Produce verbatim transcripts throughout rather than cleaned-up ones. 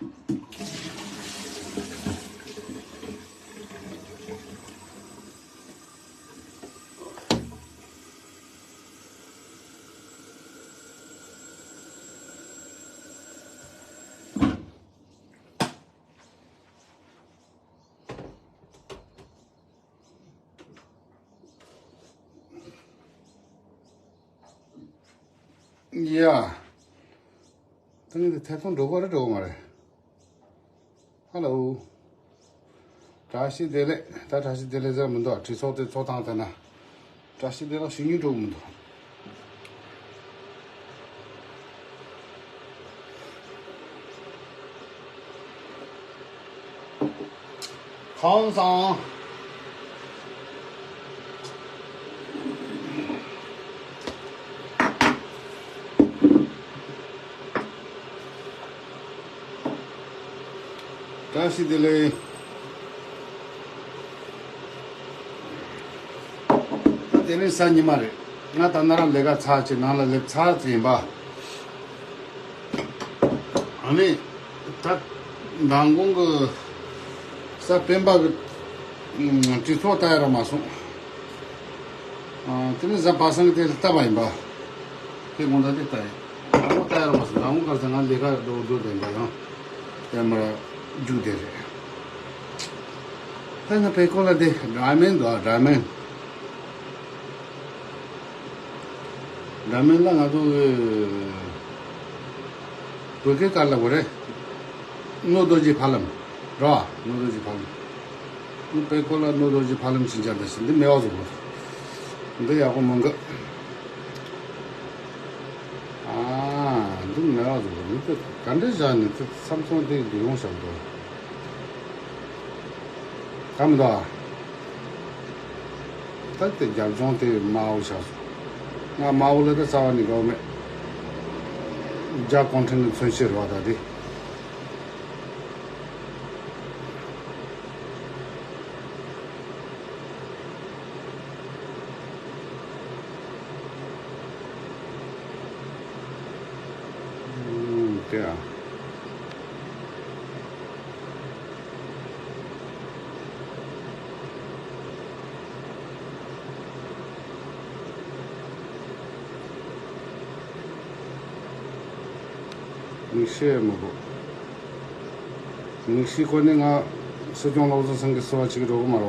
ཡ། ད་ངས་དེ་ཐད་གཏོང་འགྲོ་གི་རེད་འགྲོ་གི་མ་རེད། ཧ་ལོ། བཀྲ་ཤིས་བདེ་ལེགས། ད་བཀྲ་ཤིས་བདེ་ལེགས་ཟེར་མི་འདུག་གྲོས་ཚོགས་དེ་ཚོགས་སྟངས་ལྟར་ན། བཀྲ་ཤིས་བདེ་ལེགས་ཞུ་སྙིང་འདོད་མི་འདུག་ཁམས་བཟང་། བཀྲ་ཤིས་བདེ་ལེགས། ད་དེ་ནས་གཟའ་ཉི་མ་རེད། ང་ད་ན་ར་ལས་ཀ་ཚར་ཅིག་ནང་ལ་སླེབས་ཚར་ཅིག་ཡིན་པ། ཨ་ནི། ད་མདང་དགོང་གི་གཟའ་སྤེན་པ་གི་གྲོས་ཚོགས་ལྟ་ཡ་ར་མ་སོང་། ཨ། དེ་ནས་གཟའ་པ་སངས་དེ་ལྟ་བ་ཡིན་པ། དེ་དགོང་དག་དེ་ལྟ་ཡིན། དང་པོ་ལྟ་ཡ་ར་མ་སོང་། དང་པོ་གར་ཟེར་ང་ལས་ཀ་འགྲོ་འགྲོ་དེ་འདྲ་ཡང་། དེ་མར་རྒྱུགས་དེ་རེད། ད་ནི་བེ་ཀོ་ལ་དེ་འདྲ་མིན་འདུག་འདྲ་མིན། འདྲ་མིན་ལ་ང་ཚོ་བོད་སྐད་ག་རེ་ལབ་དགོས་རེད། རྣོ་རྡོ་རྗེ་ཕ་ལམ། ར། རྣོ་རྡོ་རྗེ་ཕ་ལམ། ནི་པེ་ཀོ་ལ་རྣོ་རྡོ་རྗེ་ཕ་ལམ་ཕྱིན་ཆད་ད་ཞིག་འདི་མེད་པ་བཟོ་དགོས། འདི་ཡག་པོ་མང་གི། ཨ། འདི་མེད་པ་བཟོ་དགོས། འདི་ག་འདྲ་བཞག་ནས་འདི་ཚམ་ཚོང་དེ་འདི་ཡོང་བཞག་འདུག་ག་མི་འདུག་ཨ། ད་དེ་རྒྱབ་ལྗོངས་དེ་དམར་པོ་ཆགས་སོང་། ང་དམར་པོ་ལ་ད་རྩ་བ་ནས་དགའ་བོ་མེད། རྒྱ་གུང་ཁྲན་གྱི་མཚོན་བྱེད་རེད་བ་ད་དེ། ཨུམ། དེ་ཨ། མིག་ཤེལ་མི་དགོས། མིག་ཤེལ་ཁོ་ནི་ང་སྲིད་སྐྱོང་བློ་བཟང་སེང་གེ་བསུ་བ་བྱེད་ཀྱི་འགྲོ་གི་མ་རེད་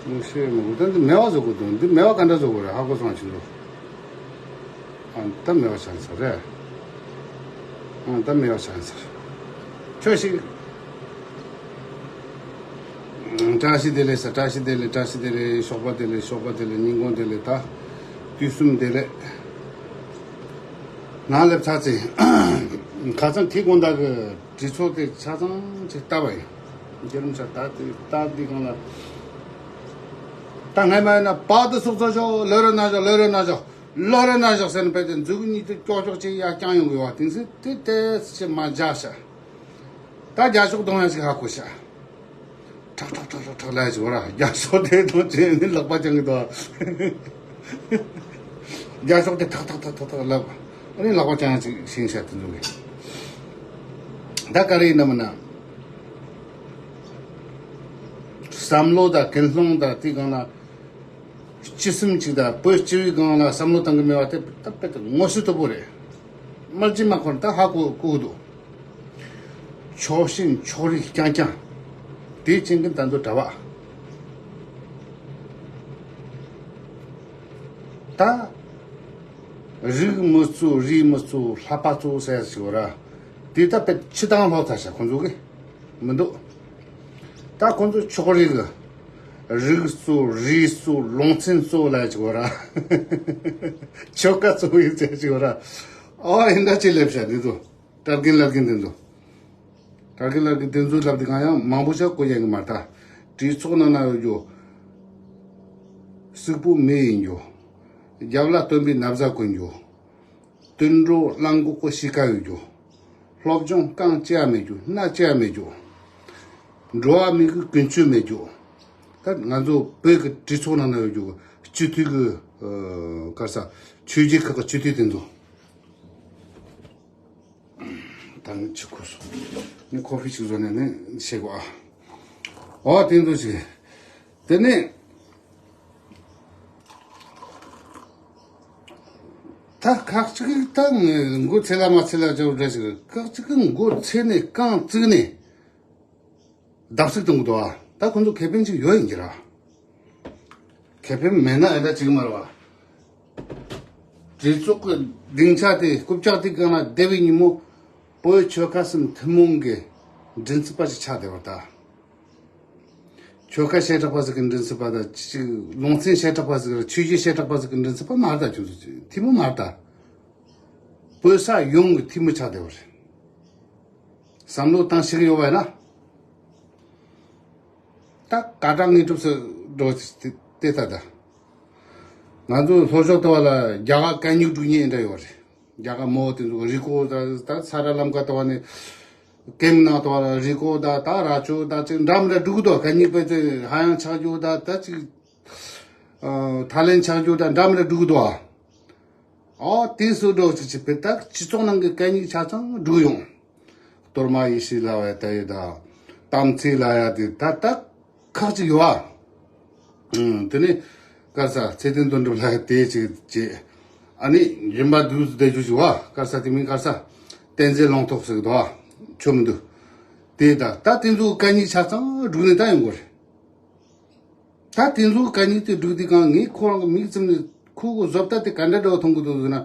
བ། མིག་ཤེལ་མི་དགོས། ད་འདི་མེད་པ་བཟོ་དགོས་འདུག་འདི་མེད་པ་ག་འདྲ་བཟོ་དགོས་རེད། ཧ་གོ་སོང་ང་ཁྱེད་ཚོ། ཨ། ད་མེད་པ་ཆགས་ཚར་རེད། ཨ། ད་མེད་པ་ཆགས་ཚར། ཁྱོད་ཞིག་བཀྲ་ཤིས་བདེ་ལེགས་ཟེར། བཀྲ་ཤིས་བདེ་ལེགས། བཀྲ་ཤིས་བདེ་ལེགས། ཞོགས་པ་བདེ་ལེགས། ཞོགས་པ་བདེ་ལེགས། ཉིན་གུང་བདེ་ལེགས། ད་དུས་གསུམ་བདེ་ལེགས། ནང་སླེབས་ཚར་ཚེ། ཁ་སང་དེ་དགོང་དག་གི་གྲོས་ཚོགས་དེ་ཆ་ཚང་ཅིག་བལྟས་པ་ཡིན། རྒྱལ་རིམ་ཆ་ད་དེ་ལྟ་དུས་སྒང་ལ། ད་སྔ་མ་ཡིན་ན་བར་དུ་སྲོག་རྩ་ཤོག་ལོ་རེ་ན་ཤོག་ལོ་རེ་ན་ཤོག་ལོ་རེ་ན་ཤོག་ཟེར་ནས་བལྟས་ཏེ་མཛུབ་གུ་གཉིས་དེ་ཀྱོག་ཀྱོག་ཅིག་ཡར་བརྐྱངས་ཡོང་གི་ཡོད་པ། དེང་སང་དེ་ཏོག་ཙམ་མར་བརྒྱབ་ཤག་ད་རྒྱབ་ཤོག་གཏོང་ཡ་ཞིག་ཧ་གོ་ཤག་ཁྲག་ཁྲག་ཁྲག་ཁྲག་ཁྲག་ལབ་ཡ་ཅིག་ཡོད་ར། རྒྱབ་ཤོག་དེ་གཏོང་བྱས་ནས་ལག་པ་བརྐྱང་གི་འདུག་རྒྱབ་ཤོག་དེ་ཐག་ཐག་ཐག་ཐག་ཐག་ལབ། ཨ་ནི་ལག་པ་བརྐྱང་ཡ་ཅིག་ཤེས་ཤག་དེ་ཚོ་གི། ད་ག་རེ་ཡིན་ནམ་ན། བསམ་བློ་དང་ཀུན་སློང་དང་དེ་སྒང་ལ། སྤྱི་སེམས་གཅིག་དང་བོད་སྤྱི་པའི་སྒང་ལ་བསམ་བློ་བཏང་གི་མེད་པ་དེ་ད་དཔེ་ངོ་ཤེས་དོད་པོ་རེད། དམར་རྗེན་དམར་ཁོ་ན་ད་ཧ་གོ་གོ་གི་འདུག་ཕྱོགས་ཞེན་ཕྱོགས་རིས་རྐྱང་རྐྱང་། དེ་ཅན་གྱི་ད་དུང་གྲྭ་པ། ད་རིགས་མི་གཙོ་རུས་མི་གཙོ་ལྷ་པ་གཙོ་ཟེར་ཞིག་ཡོད་ར། དེ་ད་དཔེ་ཕྱི་ཐང་ལྷོད་ཚར་ཤག་ཁོང་ཚོ་གི། མི་འདུག་ད་ཁོང་ཚོ་ཕྱོགས་རིས་གི་རིགས་གཙོ་རུས་གཙོ་ལུང་ཚན་གཙོ་ལབ་ཅིག་ཡོད་ར། ཆོལ་ཁ་གཙོ་ཡིན་ཟེར་ཅིག་ཡོད་ར། ཨོ་ཡིན་ད་ཅི་ལབ་ཤག་འདི་ཚོ། གྲྭ་རྒན་བླ་རྒན་དེ་ཚོ། གྲྭ་རྒན་བླ་རྒན་དེ་ཚོ་ལབ་དེ་གང་ཡང་མང་པོ་ཞིག་གོ་ཡ་གི་མ་རེད་ད། གྲོས་ཚོགས་ནང་ན་ཡོད་རྒྱུ། སུག་པོ་མེ་ཡིན་རྒྱུ། རྒྱབ་ལ་སྟོན་པའི་ན་བཟའ་གོན་རྒྱུ། དུད་འགྲོ་གླང་གོག་གི་གཤིས་ཀ་ཡོད་རྒྱུ། སློབ་སྦྱོང་རྐང་གཅིག་ཡང་མེད་རྒྱུ། སྣ་གཅིག་ཡང་མེད་རྒྱུ། འགྲོ་བ་མིའི་གི་ཀུན་སྤྱོད་མེད་རྒྱུ། ད་ང་ཚོ་བོད་ཀྱི་གྲོས་ཚོགས་ནང་ན་ཡོད་རྒྱུ་སྤྱི་འཐུས་ཀྱི་ཨ་ག་རེ་ཟ། ཆོས་བརྒྱུད་ཁག་གི་སྤྱི་འཐུས་དེ་ཚོ། ནི་ཆི་ཁུ་སོང་། ནི་ཁོ་ཧྥི་ཞིག་བཟོ་ནས་ནི་བྱེད་དགོས་ཨ། ཨོ་དེ་འདུག་ཞིག་དེ་ནས། ད་ཁག་ཅིག་ད་ངས་མགོ་ཚེ་ལ་མ་ཚེ་ལ་ཅོག་འདྲ་ཞིག་ཁག་ཅིག་མགོ་ཚེ་ནས་རྐང་བཙུགས་ནས་བརྡབ་གསིག་གཏོང་གི་འདུག་ཨ། ད་ཁོ་ཚོ་ཁེ་ཕན་ཅིག་ཡོད་ཡིན་གྱི་ར། ཁེ་ཕན་མེད་ན་ཨེ་འདྲ་ཅིག་མ་རེད་བ། གྲོས་ཚོགས་ཀྱི་སྡིངས་ཆ་དེ་རྐུབ་བཀྱག་དེ་སྒང་ལ་བསྡད་པའི་ཉིན་མོ། བོད་ཆོལ་ཁ་གསུམ་ཐུན་མོང་གི་མགྲིན་ཚབ་པ་ཞིག་ཆགས་བསྡད་པ་རེད་ད། ཆོལ་ཁ་བཤད་གྲགས་པ་ཟིག་གི་མགྲིན་ཚབ་པ་དང་ཅིག་ལུང་ཚན་བཤད་གྲགས་པ་ཟིག་གི་ཆོས་བརྒྱུད་བཤད་གྲགས་པ་ཟིག་གི་མགྲིན་ཚབ་པ་མ་རེད་ད། ཁྱོད་ཚོ་འཐུས་མི་མ་རེད་ད། བོད་ས་ཡོངས་ཀྱི་འཐུས་མི་ཆགས་བསྡད་པ་རེད། བསམ་བློ་བཏང་ཤེས་ཀྱི་ཡོད་པ་ཡིན་ན། ད་ག་དྲག་ངེས་གྲུབ་སུ་འགྲོ་དེ་ལྟ་ད། ང་ཚོ་ལྷོ་ཕྱོགས་ལྟ་བ་ལ་རྒྱ་གར་གད་སྙིགས་སྒྲུག་མཁན་འདྲ་ཡོད་རེད། རྒྱ་གར་མོ་དེ་ཚོ་རི་ཀོ་ད་ད་ས་ར་ལམ་ཁ་ལྟ་བ་ནས་ཀེམ་ནང་ལྟ་བ་ལ་རི་ཀོ་ད་ད་ར་ཅོ་ད་ཅིག་འདྲ་མི་འདྲ་སྒྲུག་གི་འདུག་གད་སྙིགས་པས་ཚེ་ཧ་ཡང་ཆག་རྒྱུ་ད་ད་ཅིག་ཐ་ལན་ཆག་རྒྱུ་ད་འདྲ་མི་འདྲ་སྒྲུག་གི་འདུག་ཨ། ཨོ་དེ་སུ་འགྲོ་ཅི་ཅི་པེ་ད་སྤྱི་ཚོགས་ནང་གི་གད་སྙིགས་ཆ་ཚང་སྒྲུག་ཡོང་། གཏོར་མ་ཡེ་ཤེས་ལ་བ་ད་ཡོད་ད། དམ་ཚིག་ལ་ཡ་དེ་ད་ད་ཁག་ཅིག་ཡོད་ཨ། ཨུམ་དེ་ནས་དཀར་ས་ཚེ་བརྟན་དོན་གྲུབ་ལ་དེ་ཅིག་བྱེད། ཨ་ནི་རིམ་པ་འདུག་བསྡད་རྒྱུ་ཞིག་བ་དཀར་ས་དེ་མིན་དཀར་ས་བསྟན་འཛིན་ལུང་རྟོགས་ཟེར་གི་འདུག་ཨ། ཆོ་མི་འདུག་དེ་ད་ད་དེ་ཚོ་གད་སྙིགས་ཆ་ཚང་སྒྲུག་ནས་ད་ཡོང་དགོས་རེད། ད་དེ་ཚོ་གད་སྙིགས་དེ་སྒྲུག་དུས་གང་ངས་ཁོ་རང་གི་མིག་བཙུམ་ནས་ཁོ་གི་བཟོ་ལྟ་དེ་ག་འདྲ་འདྲ་བོ་མཐོང་གི་འདུག་ཟེར་ན།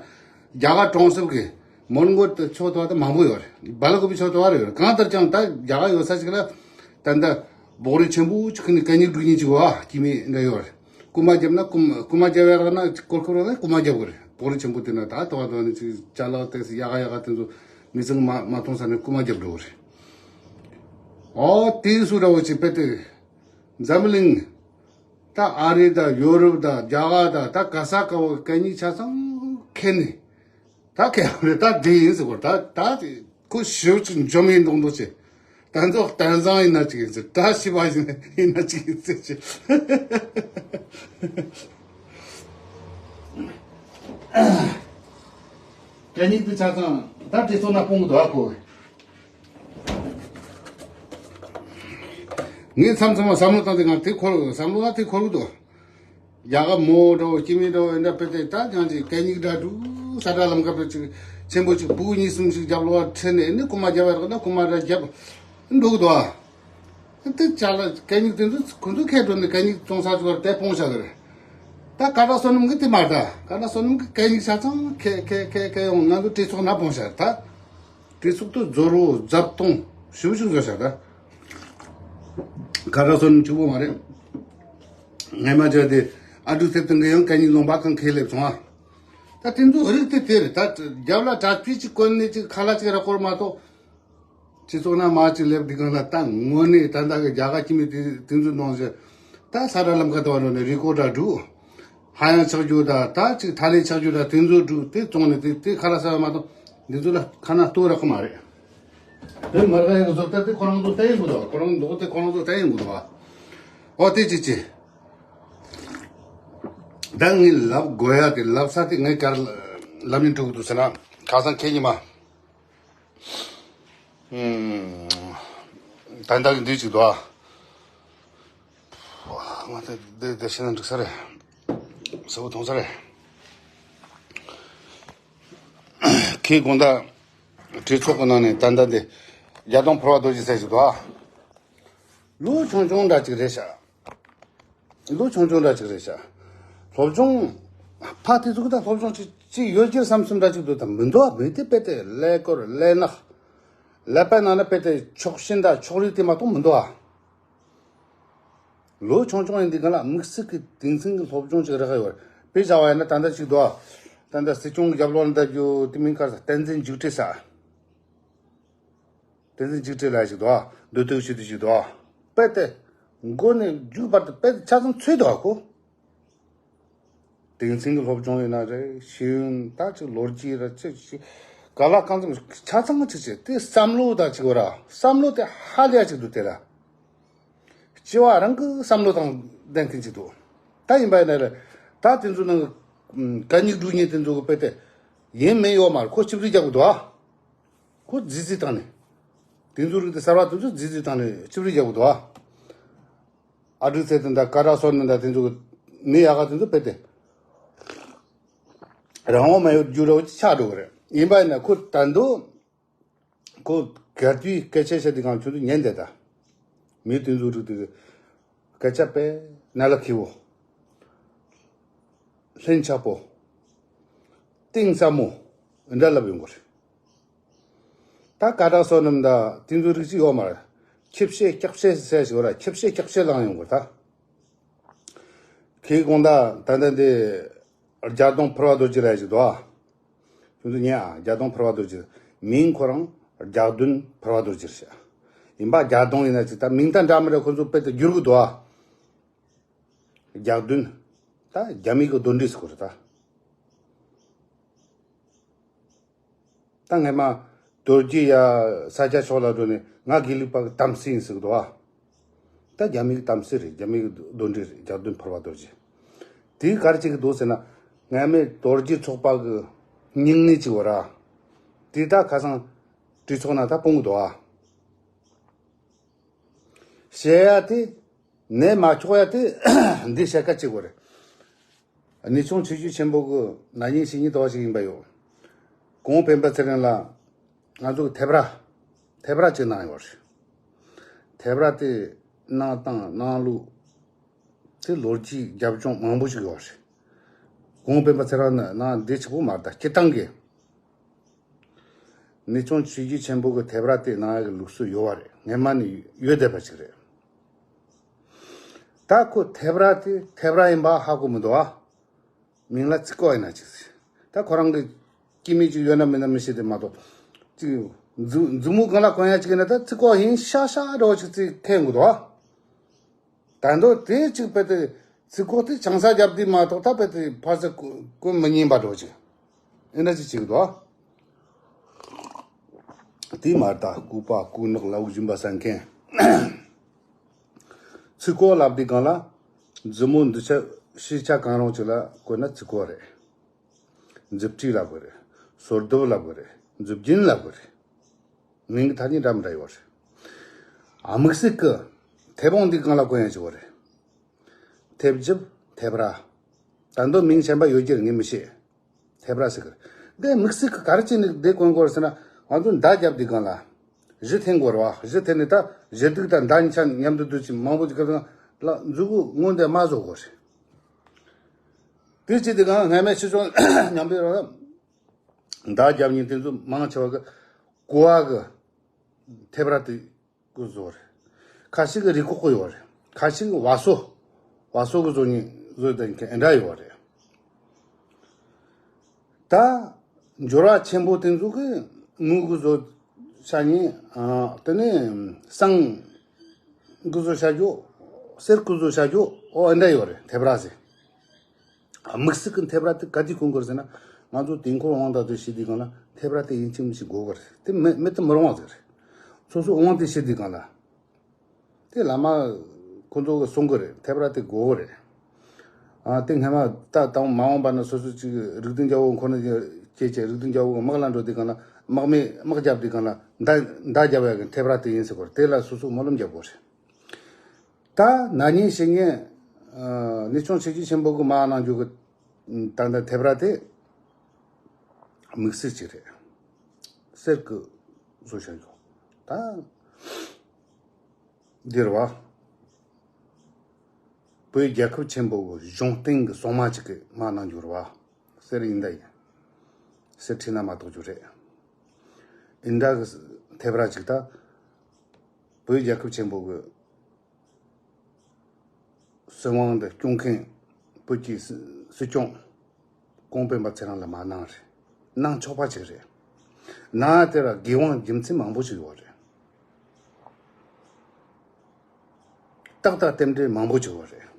རྒྱ་གར་གྲོང་གསེབ་ཀྱི་མོན་གྷོ་དེ་ཕྱོགས་དེ་བ་དེ་མང་པོ་ཡོད་རེད། སྦེལ་ཀོབ་ཕྱོགས་དེ་བ་རེ་ཡོད་རེད། གང་ལྟར་ཀྱང་ད་རྒྱ་གར་ཡོད་ས་ཞིག་ལ་ད་ལྟ་སྦོག་རི་ཆེན་པོ་ཅིག་ནས་གད་སྙིགས་སྒྲུག་མཁན་ཅིག་བ་སྐྱེ་དམན་འདྲ་ཡོད་རེད། རྐུ་མ་བརྒྱབ་ན་རྐུ་མ་རྐུ་མ་བརྒྱབ་ཡག་ན་སྐོར་སྐོར་ལ་རྐུ་མ་བརྒྱབ་དགོས་རེད། སྦོག་རི་ཆེན་པོ་དེ་ན་ད་དེ་བ་དེ་བ་ནས་ཅིག་ཅ་ལག་ཏོག་ཙམ་ཡག་ག་ཡག་ག་དེ་ཚོ་མི་ཚང་མ་མ་མཐོང་ས་ནས་རྐུ་མ་བརྒྱབ་འགྲོ་གི་རེད། ཨོ་དེ་སུ་འདྲ་བོ་ཅིག་དཔེ་དེ། འཛམ་གླིང་། ད་ཨ་རི་དང་ཡོ་རོབ་དང་རྒྱ་གར་དང་ད་ག་ས་ག་བོ་གད་སྙིགས་ཆ་ཚང་ཁྱེར་ནས་ད་ཁྱེར་བ་རེད། ད་འདི་ཡིན་ཟེར་བ་ད་ད་ཁོ་ཞེ་པོ་ཅིག་འཇོམས་ཡིན་མདོག་མདོག་བྱས། ད་ཚོ་གཏན་བཟང་ཡིན་ན་ཅིག་ཡིན་ཟེར། ད་ཤི་བ་ཡིན་ཡིན་ན་ཅིག་ཡིན་ཟེར་ཅིག་གད་སྙིགས་དེ་ཆ་ཚང་ད་དེ་ཚོ་ན་སྤུངས་འདུག་ཨ་ཁོ། ངས་མཚམས་མཚམས་ལ་བསམ་བློ་བཏང་སྟེ་ང་དེ་འཁོར་བསམ་བློ་ལ་དེ་འཁོར་གི་འདུག་རྒྱ་གར་མོ་འདྲ་བོ་སྐྱེ་དམན་འདྲ་བོ་འདྲ་དཔེ་དེ་ད་ཀྱང་ཅིག་གད་སྙིགས་འདྲ་འདུག་ས་ཁྲ་ལམ་ཁ་པའི་ཅིག་ཆེན་པོ་ཅིག་སྤུ་གུ་གཉིས་གསུམ་ཞིག་རྒྱབ་ལོག་ཁྲིད་ནས་ནི་རྐུ་མ་རྒྱབ་ཡ་རག་ན་རྐུ་མ་འདྲ་རྒྱབ་འདུག་གི་འདུག་ཨ། དེ་ཅག་ལ་གད་སྙིགས་དེ་ཚོ་ཁོ་ཚོ་ཁྱེར་འགྲོ་ནས་གད་སྙིགས་བཙོང་ས་ཚོ་དེ་སྤུངས་བཞག་གི་རེད། ད་ཀ་ཊ་བསོད་ནམས་ཀྱིས་དེ་མ་རེད། ད་ཀ་ཊ་བསོད་ནམས་ཀྱིས་གད་སྙིགས་ཆ་ཚང་ཁྱེར་ཁྱེར་ཁྱེར་ཁྱེར་ཡོང་ང་ཚོ་གྲོས་ཚོགས་ནང་སྤུངས་བཞག་རེད་ད། གྲོས་ཚོགས་དུ་རྫབ་གཏོང་ཞུ་ཞུ་བཟོ་བཞག་ད། ཀ་ཊ་བསོད་ནམས་གཅིག་པོ་མ་རེད། ངས་མ་བརྗོད་དེ་ཨ་འབྲུག་ཐེབས་སྟོན་གྱི་ཡང་གད་སྙིགས་ལུང་པ་གང་ཁེ་སླེབས་སོང་ཨ། ད་དེ་ཚོ་རིགས་དེ་དེ་རེད། ད་རྒྱབ་ལ་དྲ་སྤྱི་གཅིག་བཀོན་ནས་གཅིག་ཁ་ལག་གཅིག་ར་སྐོར་མ་གཏོགས། སྤྱི་ཚོགས་ནང་མ་གཅིག་སླེབས་དུས་སྒང་ལ་ད་དངོས་གནས་ད་ལྟ་གི་རྒྱ་གར་སྐྱེ་དམན་དེ་དེ་ཚོ་གནང་ཞིག་ད་ས་ར་ལམ་ཁ་དུ་བ་འགྲོ་ནས་རི་ཀོ་འདྲ་སྒྲུག་ཧ་ཡང་ཆག་རྒྱུ་ད་ད་གཅིག་ཐ་ལེ་ཆག་རྒྱུ་ད་དེ་ཚོ་སྒྲུག་དེ་བཙོང་ནས་དེ་དེ་ཁ་ལག་ཟ་བ་མ་གཏོགས་འདི་ཚོ་ལ་ཁ་ན་ལྟོ་རག་གི་མ་རེད། དེ་མ་རེད་ཡག་བཟོ་ལྟ་དེ་ཁོ་རང་ཚོ་བལྟ་ཡིན་དགོས་དོ། ཁོ་རང་མདོག་དེ་ཁོ་རང་ཚོ་བལྟ་ཡིན་དགོས་དོ། ཨོ་དེ་ཅི་ཅི། ད་ངས་ལབ་དགོས་ཡ་དེ་ལབ་ས་དེ་ངས་གར་ལབ་ཡིན་འགྲོ་གི་འདུག་ཟེར་ན་ཁ་སང་ཁྱེད་ཉི་མ། ད་ལྟ་གི་འདི་ཅིག་འདུག་ཨ། ང་ཚོ་འདི་འདི་བྱས་ན་འགྲིག་ས་རེད། ས་བོ་མཐོང་ས་རེད། ཁྱེད་དགོང་དག་གྲོས་ཚོགས་ཀྱི་ནང་ནས་ད་ལྟ་འདི་རྒྱ་སྟོང་ཕུར་བ་རྡོ་རྗེ་ཟེར་ཞིག་འདུག་ཨ། ལོ་ཆུང་ཆུང་འདྲ་ཅིག་རེད་ཤག་ལོ་ཆུང་ཆུང་འདྲ་ཅིག་རེད་ཤག་སློབ་སྦྱོང་ཕ་དེ་ཚོ་གི་ད་སློབ་སྦྱོང་ཅིག་ཅིག་ཡོད་ཀྱི་བསམ་བསམ་འདྲ་ཅིག་འདུག་ད་མི་འདུག་ཨ། མི་དེ་དཔེ་དེ་ཀླད་ཀོར་ཀླད་ནག་ཀླད་པའི་ནང་ན་དཔེ་དེ་ཕྱོགས་ཞེན་དང་ཕྱོགས་རིས་དེ་མ་གཏོགས་མི་འདུག་ཨ། ལོ་ཆུང་ཆུང་ཡིན་དུས་གང་ལ་དམིགས་བསལ་གྱི་དེང་སང་གི་སློབ་སྦྱོང་ཅིག་རག་ཡོད་རེད། དཔེ་བཞག་པ་ཡིན་ན་ད་ལྟ་ཅིག་འདུག་ཨ། ད་ལྟ་སྲིད་སྐྱོང་གི་རྒྱབ་ལོགས་ལ་འདེབས་རྒྱུ་དེ་མིན་ག་རེ་ཟེར། བསྟན་འཛིན་འཇིགས་བྲལ་ཟེར། བསྟན་འཛིན་འཇིགས་བྲལ་ལ་ཞིག་འདུག་ཨ། མདོ་སྟོད་ཞིག་ཏུ་ཞིག་འདུག་ཨ། དཔེ་དེ་མགོ་ནས་མཇུག་བར་དུ་དཔེ་དེ་ཆ་ཚང་འཚོལ་འདུག་ཨ་ཁོ། དེང་སང་གི་སློབ་སྦྱོང་ཡིན་ན་རེད། ཤེས་ཡོན་ད་ཅིག་ལོ་རྒྱུས་ར་ཅིག་ཅིག་ག་ལ་གང་འཚམ་ཆ་ཚང་ཅིག་བྱས་དེ་བསམ་བློ་ད་ཅིག་བ་ར་བསམ་བློ་དེ་ཧ་ལས་ཡ་ཅིག་འདུག་དེ་ར། སྐྱེ་བ་རང་གི་བསམ་བློ་དང་ལྡན་མཁན་ཅིག་འདུག་ད་ཡིན་པ་ཡིན་ན་རེད། ད་དེ་ཚོ་ནང་གི་གད་སྙིགས་སྒྲུག་མཁན་དེ་ཚོ་གི་དཔེ་དེ་ཡིན་མིན་ཡོད་མ་རེད། ཁོ་ཆིབས་རིས་རྒྱག་གི་འདུག་ཨ། ཁོ་རྫིས་རྫིས་བཏང་ནས། དེ་ཚོ་རིགས་དེ་གསར་བ་དེ་ཚོ་རྫིས་རྫིས་བཏང་ནས་ཅིབ་རི་རྒྱག་གི་འདུག་ཨ། ཨ་ཏྲིག་ཚལ་དེ་འདྲ་ཀ་ར་སོ་ནི་འདྲ་དེ་ཚོ་གི་མི་ཡག་ག་དེ་ཚོ་དཔེ་དེ་རང་དབང་མ་ཡོད་རྒྱུ་རོ་ཆགས་འགྲོ་གི་རེད། ཡིན་པ་ཡིན་ན་ཁོ་ད་འདུག་ཁོ་ག་དུས་སྐད་ཆ་བཤད་དུས་གང་ཁྱོད་ཚོ་ཉན་བསྡད་ད། མི་དེ་ཚོ་རིགས་དེ་སྐད་ཆ་དཔེ་ན་ལ་ཁེ་བོ། ལྷིང་འཇགས་པོ། གཏིང་ཟབ་མོ། འདྲ་ལབ་ཡོང་གི་རེད། ད་ཀ་དག་བསོད་ནམས་ད་དེ་ཚོ་རིགས་གཅིག་ཡོད་མ་རེད། ཁྱི་བཤད་སྐྱག་བཤད་ཟེར་ཞིག་ར། ཁྱི་བཤད་སྐྱག་བཤད་ལངས་ཡོང་གི་རེད་ད། ཁྱེད་དགོང་དག་ད་ལྟ་འདི་རྒྱ་གདོང་ཕུར་བ་རྡོ་རྗེ་ར་ཞིག་འདུག་ཨ། ཁྱོད་ཚོ་ཉན་ཨ། རྒྱ་གདོང་ཕུར་བ་རྡོ་རྗེ། མིང་ཁོ་རང་རྒྱ་གདོན་ཕུར་བ་རྡོ་རྗེ་རེད་ཤག་ཡིན་པ་རྒྱ་གདོང་ཡིན་ན་ཅིག་ད་མིང་ད་འདྲ་མི་འདྲ་ཁོ་ཚོ་དཔེ་དེ་བསྒྱུར་གི་འདུག་ཨ། རྒྱ་གདོན། ད་རྒྱ་མི་གི་གདོན་འདྲེ་ཟེར་གོ་རེད་ད། ད་སྔས་མ་རྡོ་རྗེ་ཡ་ས་སྐྱ་ཕྱོགས་ལ་འགྲོ་ནས་ང་དགེ་ལུགས་པ་གི་དམ་སྲི་ཡིན་ཟེར་གི་འདུག་ཨ། ད་རྒྱ་མི་གི་དམ་སྲི་རེད། རྒྱ་མི་གི་གདོན་འདྲེ་རེད། རྒྱ་གདོན་ཕུར་བ་རྡོ་རྗེ། དེའི་ག་རེ་བྱེད་གི་འདུག་ཟེར་ན། སྔས་མའི་རྡོ་རྗེ་ཚོགས་པ་གི་སྙིང་ནད་ཅིག་ཡོད་ར། དེ་ད་ཁ་སང་གྲོས་ཚོགས་ནང་ད་སྤུངས་གི་འདུག་ཨ། བཤད་ཡ་དེ། ནད་མ་ཆོག་ཡ་དེ། འདི་བཤད་ཁ་གཅིག་པོ་རེད། གནས་ཆུང་ཆོས་བརྒྱུད་ཆེན་པོ་གི་ན་ནིང་ཕྱི་ཉིན་དོ་ཞིག་ཡིན་པ་ཡོད། གོང་སྤེན་པ་ཚེ་རིང་ལ་ང་ཚོ་གི་ཐེབས་ར། ཐེབས་ར་ཅིག་གནང་ཡོད་རེད། ཐེབས་ར་དེ་གནང་སྟངས་གནང་ལུགས་དེ་ལོ་རྒྱུས་རྒྱབ་ལྗོངས་མང་པོ་ཞིག་ཡོད་རེད། གོང་སྤེན་པ་ཚེ་རིང་ནི་ནང་འདི་གཅིག་པོ་མ་རེད་ད། སྤྱིར་བཏང་གི་གནས་ཆུང་ཆོས་བརྒྱུད་ཆེན་པོ་གི་ཐེབས་ར་དེ་གནང་ཡ་གི་ལུགས་སྲོལ་ཡོད་པ་རེད། སྔས་མ་ནས་ཡོད་བསྡད་པ་ཞིག་རེད། ད་ཁོ་ཐེབས་ར་དེ་ཐེབས་ར་ཡིན་པ་ཧ་གོ་མི་འདུག་ཨ། མིང་ལ་ཚིག་ཀོ་ཡིན་ན་ཅིག་ཟེར། ད་ཁོ་རང་གི་སྐྱེ་དམན་ཅིག་ཡོད་ན་མེད་ན་མི་ཤེས་དེ་མ་གཏོགས། ཅིག་མཛུ་མཛུབ་མོ་སྒང་ལ་གོན་ཡ་ཅིག་ཡིན་ན་ད་ཚིག་ཀོ་ཡིན་ཤག་ཤག་འདྲ་བོ་ཅིག་ཅིག་ཁེལ་འགྲོ་འདུག་ཨ། ད་མདོ་དེ་ཅིག་དཔེ་དེ་ཚིག་ཀོ་དེ་ཆང་ས་རྒྱབ་དུས་མ་གཏོགས་ད་དཔེ་དེ་ཕར་ཚུར་གོ་གོན་མི་ཉན་པ་འདྲ་བོ་ཅིག་ཨེ་འདྲ་ཅིག་བྱེད་ཀྱི་འདུག་ཨ། དེ་མ་རེད་ད། ལྐུགས་པ་ལྐུགས་ནག་ལ་འུ་སྦྱིན་པ་ཟ་མཁན། ཚིག་ཀོ་ལབ་དུས་སྒང་ལ། མཛུབ་མོ་འདི་ཆ་ཤེས་བྱ་གང་རུང་ཅིག་ལ་བཀོད་ན་ཚིག་ཀོ་རེད། མཛུབ་དཀྲིས་ལབ་དགོས་རེད། སོར་གདུབ་ལབ་དགོས་རེད། མཛུབ་རྒྱན་ལབ་དགོས་རེད། མིང་གི་ཐ་སྙད་འདྲ་མི་འདྲ་ཡོད་རེད། དམིགས་བསལ་གི་ཐེབས་འོང་འདི་སྒང་ལ་བཀོད་ཡ་ཅིག་ཡོད་རེད། ཐེབས་རྒྱབ་ཐེབས་ར། ད་མདོ་མིང་གཞན་པ་ཡོད་རྒྱུ་རེད། ངས་མི་ཤེས། ཐེབས་ར་ཟེར་གི་རེད། འདི་དམིགས་བསལ་གི་ག་རེ་བྱས་ནས་འདི་བཀོད་དགོས་རེད་ཟེར་ན། ང་ཚོ་མདའ་རྒྱབ་དུས་སྒང་ལ། གཞུ་འཐེན་དགོས་རེད་བ། གཞུ་འཐེན་ནས་ད་གཞུ་གདུགས་དང་མདའ་གཉིས་ཆ་མཉམ་དུ་བསྡུས་ཅིག་མང་པོ་ཅིག་གི་ལ་མཛུ་གུ་སྔོན་དེ་མ་བཟོ་དགོས་རེད། དེ་བྱས་དུས་སྒང་སྔ་མའི་ཕྱི་ཕྱོགས་མཉམ་པའི་རོགས་ལ། མདའ་རྒྱབ་མཁན་དེ་ཚོ་མང་ཆེ་བ་གི་གོ་བ་གི་ཐེབས་ར་དེ་གི་བཟོ་རེད། ཁ་ཤས་ཀྱི་རུས་ཁོག་གི་ཡོད་རེད། ཁ་ཤས་ཀྱི་བ་སོ། བ་སོ་གི་བཟོ་ནི་བཟོ་དང་ཁྱད་འདྲ་ཡོད་རེད། ད་འབྱོར་བ་ཆེན་པོ་དེ་ཚོ་གི་དངུལ་གི་བཟོ་བྱ་ནི། ཨ། དེ་ནས་ཟངས་གི་བཟོ་བྱ་རྒྱུ། གསེར་གི་བཟོ་བྱ་རྒྱུ། ཨོ་ཨེ་འདྲ་ཡོད་རེད། ཐེབས་ར་ཟེར། དམིགས་བསལ་གྱི་ཐེབས་ར་དེ་ག་དུས་གོན་དགོས་ཟེར་ན། ང་ཚོ་དུས་འཁོར་དབང་དང་དུ་བྱེད་དུས་སྒང་ལ་ཐེབས་ར་དེ་ཡིན་གཅིག་མིན་གཅིག་དགོས་ཀྱི་རེད། དེ་མེད་མེད་དུ་མི་རུང་བ་ཟེར། སོ་སོ་དབང་དུ་བྱེད་དུས་སྒང་ལ། དེ་བླ་མ་ཁོ་ཚོ་གིས་གསུང་གི་རེད། ཐེབས་ར་དེ་དགོས་ཀྱི་རེད། ཨ། དེ་སྔ་མ་ད་དང་མ་འོངས་པ་ན་སོ་སོ་ཅིག་རིགས་ལྡན་རྒྱལ་པོ་ཁོ་ན་སྐྱེས་བྱས། རིགས་ལྡན་རྒྱལ་པོ་དམག་ལ་འགྲོ་དུས་སྒང་ལ། དམག་མི་དམག་རྒྱབ་དུས་སྒང་ལ་མདའ་མདའ་རྒྱབ་ཡ་གི་ཐེབས་ར་དེ་ཡིན་ཟེར་གོ་རེད། དེ་ལ་སོ་སོ་སྨོན་ལམ་རྒྱབ་དགོས་རེད། ད་ན་ནིང་ཕྱི་ཉིན། ཨ། གནས་ཆུང་ཆོས་བརྒྱུད་ཆེན་པོ་གི་མ་གནང་རྒྱུ་གི་ད་ལྟ་ཐེབས་ར་དེ་དམིགས་བསལ་ཅིག་རེད། གསེར་གི་བཟོ་བྱ་རྒྱུ། ད་འདི་རེད་བ། བོད་རྒྱལ་ཁབ་ཆེན་པོ་གི་གཞུང་རྟེན་གི་སྲུང་མ་ཅིག་གི་མ་གནང་རྒྱུ་རེད་བ། གསེར་ཡིན་ད་ཡིན། གསེར་ཁྲིད་ན་མ་གཏོགས་རྒྱུ་རེད། ཨིན་ད་གི་ཐེབས་ར་ཅིག་ད་བོད་རྒྱལ་ཁབ་ཆེན་པོ་གི་སྲིད་དབང་འདི་སྐྱོང་མཁན་བོད་ཀྱི་སྲིད་སྲིད་སྐྱོང་གོང་སྤེན་པ་ཚེ་རིང་ལ་མ་གནང་རེད། གནང་ཆོག་པ་ཅིག་རེད། གནང་དེ་ལ་དགེ་དབང་རྒྱུ་མཚན་མང་པོ་ཞིག་ཡོད་རེད། རྟགས་དང་རྟེན་འབྲེལ་མང་པོ་ཅིག་ཡོད་རེད།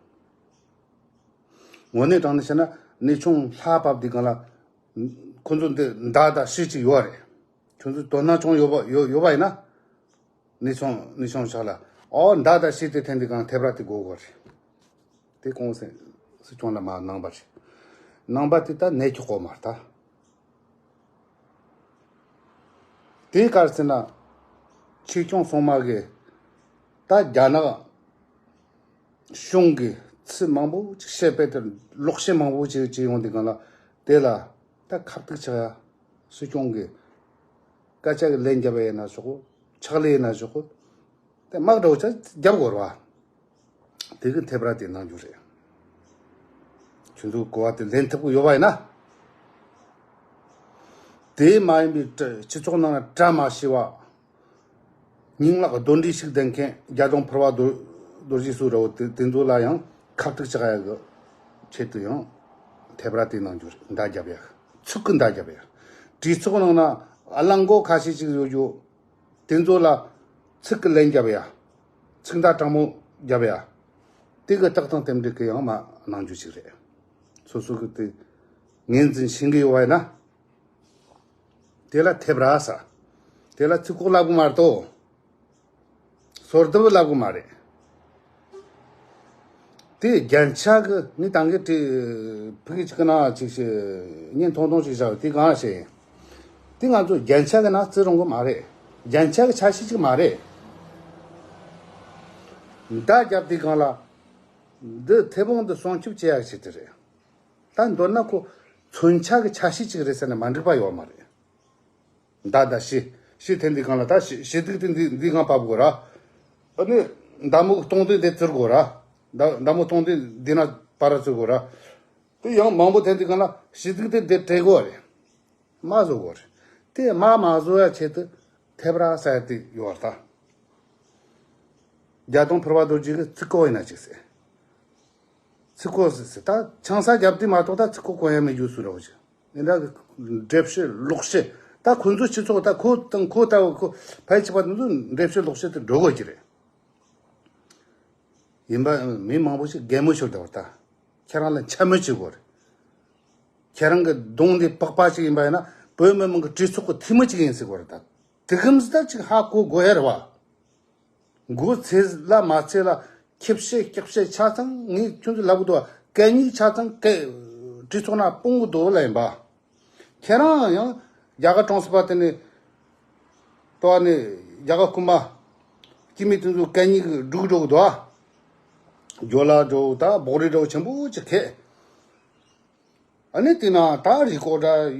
དངོས་གནས་དྲང་གནས་བཤད་ན་གནས་ཆུང་ལྷ་བབས་དུས་སྒང་ལ། ཁོ་ཚོ་འདི་མདའ་དང་གཞུ་ཅིག་ཡོད་རེད། ཁྱོད་ཚོ་དོ་སྣང་ཅུང་ཡོད་པ་ཡོད་ཡོད་པ་ཡིན་ན། གནས་ཆུང་གནས་ཆུང་ཕྱོགས་ལ། ཨོ། མདའ་དང་གཞུ་དེ་འཐེན་དུས་སྒང་ཐེབས་ར་དེ་དགོས་དགོས་རེད། དེ་གོང་སེང་སྲིད་སྐྱོང་ལ་མ་གནང་པ་རེད། གནང་པ་དེ་ད་གནས་ཀྱི་དགོས་མ་རེད་ད། དེའི་སྐབས་སུ་ན་ཆོས་སྐྱོང་སྲུང་མ་གི་ད་རྒྱ་ནག་གཞུང་གི་ཚིག་མང་པོ་ཅིག་བཤད་པའི་དེར་ལོག་བཤད་མང་པོ་ཅིག་ཅིག་ཡོང་དུས་སྒང་ལ། དེ་ལ་ད་ཁ་གཏུག་ཆགས་ཡ། སྲིད་སྐྱོང་གི་སྐད་ཆ་གི་ལན་རྒྱབ་ཡ་ཡིན་ན་ཆོག་གོ། ཕྱག་ལས་ཡིན་ན་ཆོག་གོ། དེ་དམག་འདྲ་བོ་ཆ་རྒྱབ་དགོས་རེད་བ། དེ་གི་ཐེབས་ར་དེ་གནང་རྒྱུ་རེད། ཁྱོད་ཚོ་གོ་བ་དེ་ལེན་ཐུབ་ཀྱི་ཡོད་པ་ཡིན་ན། དེ་མ་ཡིན་པའི་སྤྱི་ཚོགས་ནང་ལ་བཀྲ་མ་ཤིས་པ། རྙིང་ལག་གདོན་འདྲེ་ཞིག་ལྡན་མཁན་རྒྱ་གདོང་ཕུར་བ་རྡོ་རྡོ་རྗེ་སུ་ར་བོ་དེ་དེ་ཚོ་ལ་ཡང་ཁ་གཏུག་ཆགས་ཡ་གི་ཆེད་དུ་ཡང་ཐེབས་ར་དེ་གནང་རྒྱུ་རེད། མདའ་རྒྱབ་ཡ། ཚིག་གི་མདའ་རྒྱབ་ཡ། གྲོས་ཚོགས་ནང་ན་གླང་མགོ་ཁ་ཤས་ཅིག་ཡོད་རྒྱུ། དེ་ཚོ་ལ་ཚིག་གི་ལན་རྒྱབ་ཡ། ཚིག་མདའ་དྲང་མོ་རྒྱབ་ཡ། དེ་གི་རྟགས་དང་རྟེན་འབྲེལ་གི་ཡང་མ་གནང་རྒྱུ་ཞིག་རེད། སོ་སོ་གི་དེ་ངོས་འཛིན་ཤེས་གི་ཡོད་བ་ཡིན་ན། དེ་ལ་ཐེབས་ར་ས། དེ་ལ་ཚིག་ཁོག་ལབ་གི་མ་རེད་དོ། སོར་བསྡུ་ལབ་གི་མ་རེད། དེ་རྒྱན་ཆ་གི་ངས་དང་གི་དེ་ཕུག་གི་ཅིག་གི་ནང་ཅིག་ཞིག་བརྙན་ཐུང་ཐུང་ཞིག་བཞག་དེ་གང་ཞིག་ཡིན། དེ་ང་ཚོ་རྒྱན་ཆ་གི་ནང་བརྩི་རུང་གི་མ་རེད། རྒྱན་ཆ་གི་ཆ་ཤས་ཅིག་མ་རེད། མདའ་རྒྱབ་དུས་སྒང་ལ། འདི་མཐེ་བོང་འདི་སྲུང་སྐྱོབ་བྱེད་ཡག་ཆེད་དུ་རེད། ད་མདོར་ན་ཁོ་མཚོན་ཆ་གི་ཆ་ཤས་ཅིག་རེད་ཟེར་ན་མ་འགྲིག་པ་ཡོད་མ་རེད། མདའ་དང་གཞུ། གཞུ་འཐེན་དུས་སྒང་ལ་ད་གཞུ་གཞུ་གདུགས་དེ་འདི་འདི་སྒང་ཕབ་དགོས་ར། ཨ་ནི་མདའ་མོ་གི་སྟོང་དེ་འདི་བཙིར་དགོས་ར། མདའ་མདའ་མོ་སྟོང་དེ་འདི་ན་པར་བཙིར་དགོས་ར། དེ་ཡང་མང་པོ་འཐེན་དུས་སྒང་ལ་གཞུ་གདུགས་དེ་འདི་བྲེག་དགོས་རེད། མ་བཟོ་དགོས་རེད། དེ་མ་མ་བཟོ་ཡ་ཆེད་དུ་ཐེབས་ར་ཟེར་དེ་ཡོད་རེད་ད། རྒྱ་གདོང་ཕུར་བ་རྡོ་རྗེ་གི་ཚིག་ཁོག་ཡིན་ན་ཅིག་ཟེར། ཚིག་ཁོག་ཟེར་ཟེར་ད་ཆང་ས་རྒྱབ་དུས་མ་གཏོགས་ད་ཚིག་ཁོག་གོན་ཡ་མེད་རྒྱུ་སུ་ར་བ་ཅིག་ཡིན་ད། འགྲེལ་བཤད་ལོག་བཤད་ད་ཁོ་ཚོ་སྤྱི་ཚོགས་ད་ཁོ་དང་ཁོ་ལྟ་བུ་ཁོ་ཕལ་ཆེ་བ་དེ་ཚོ་འགྲེལ་བཤད་ལོག་བཤད་དུ་འགྲོ་དགོས་ཀྱི་རེད། ཡིན་པ་མི་མང་པོ་ཞིག་གད་མོ་ཤོར་བསྡད་པ་ད། ཁྱེད་རང་ལ་འཕྱ་སྨོད་བྱེད་དགོས་རེད། ཁྱེད་རང་གི་གདོང་འདི་པགས་པ་ཞིག་ཡིན་པ་ཡིན་ན་བོད་མི་མང་གི་གྲོས་ཚོགས་ཀྱི་འཐུས་མི་ཅིག་ཡིན་ཟེར་དགོས་རེད་ད། དེ་གམ་ཟི་ད་ཅིག་ཧ་གོ་དགོས་ཡ་རེད་བ། མགོ་ཚེས་ལ་མ་ཚེས་ལ་ཁེ་བཤད་སྐྱག་བཤད་ཆ་ཚང་ངས་ཁྱོད་ཚོ་ལབ་གི་འདུག་བ། གད་སྙིགས་ཆ་ཚང་གད་གྲོས་ཚོགས་ནང་སྤུངས་གི་འདུག་ལ་ཡིན་པ། ཁྱེད་རང་ཡང་རྒྱ་གར་གྲོང་གསེབ་པ་དེ་ནས་ལྟོ་བ་ནས་རྒྱ་གར་རྐུན་མ་སྐྱེ་མི་དེ་ཚོ་གད་སྙིགས་སྒྲུག་འགྲོ་གི་འདུག་བ། ཇོ་ལ་འགྲོ་ད་སྦོག་རི་འགྲོ་ཆེན་པོ་ཅིག་ཁེ། ཨ་ནི་དེ་ན་ད་རི་ཀོ་འདྲ་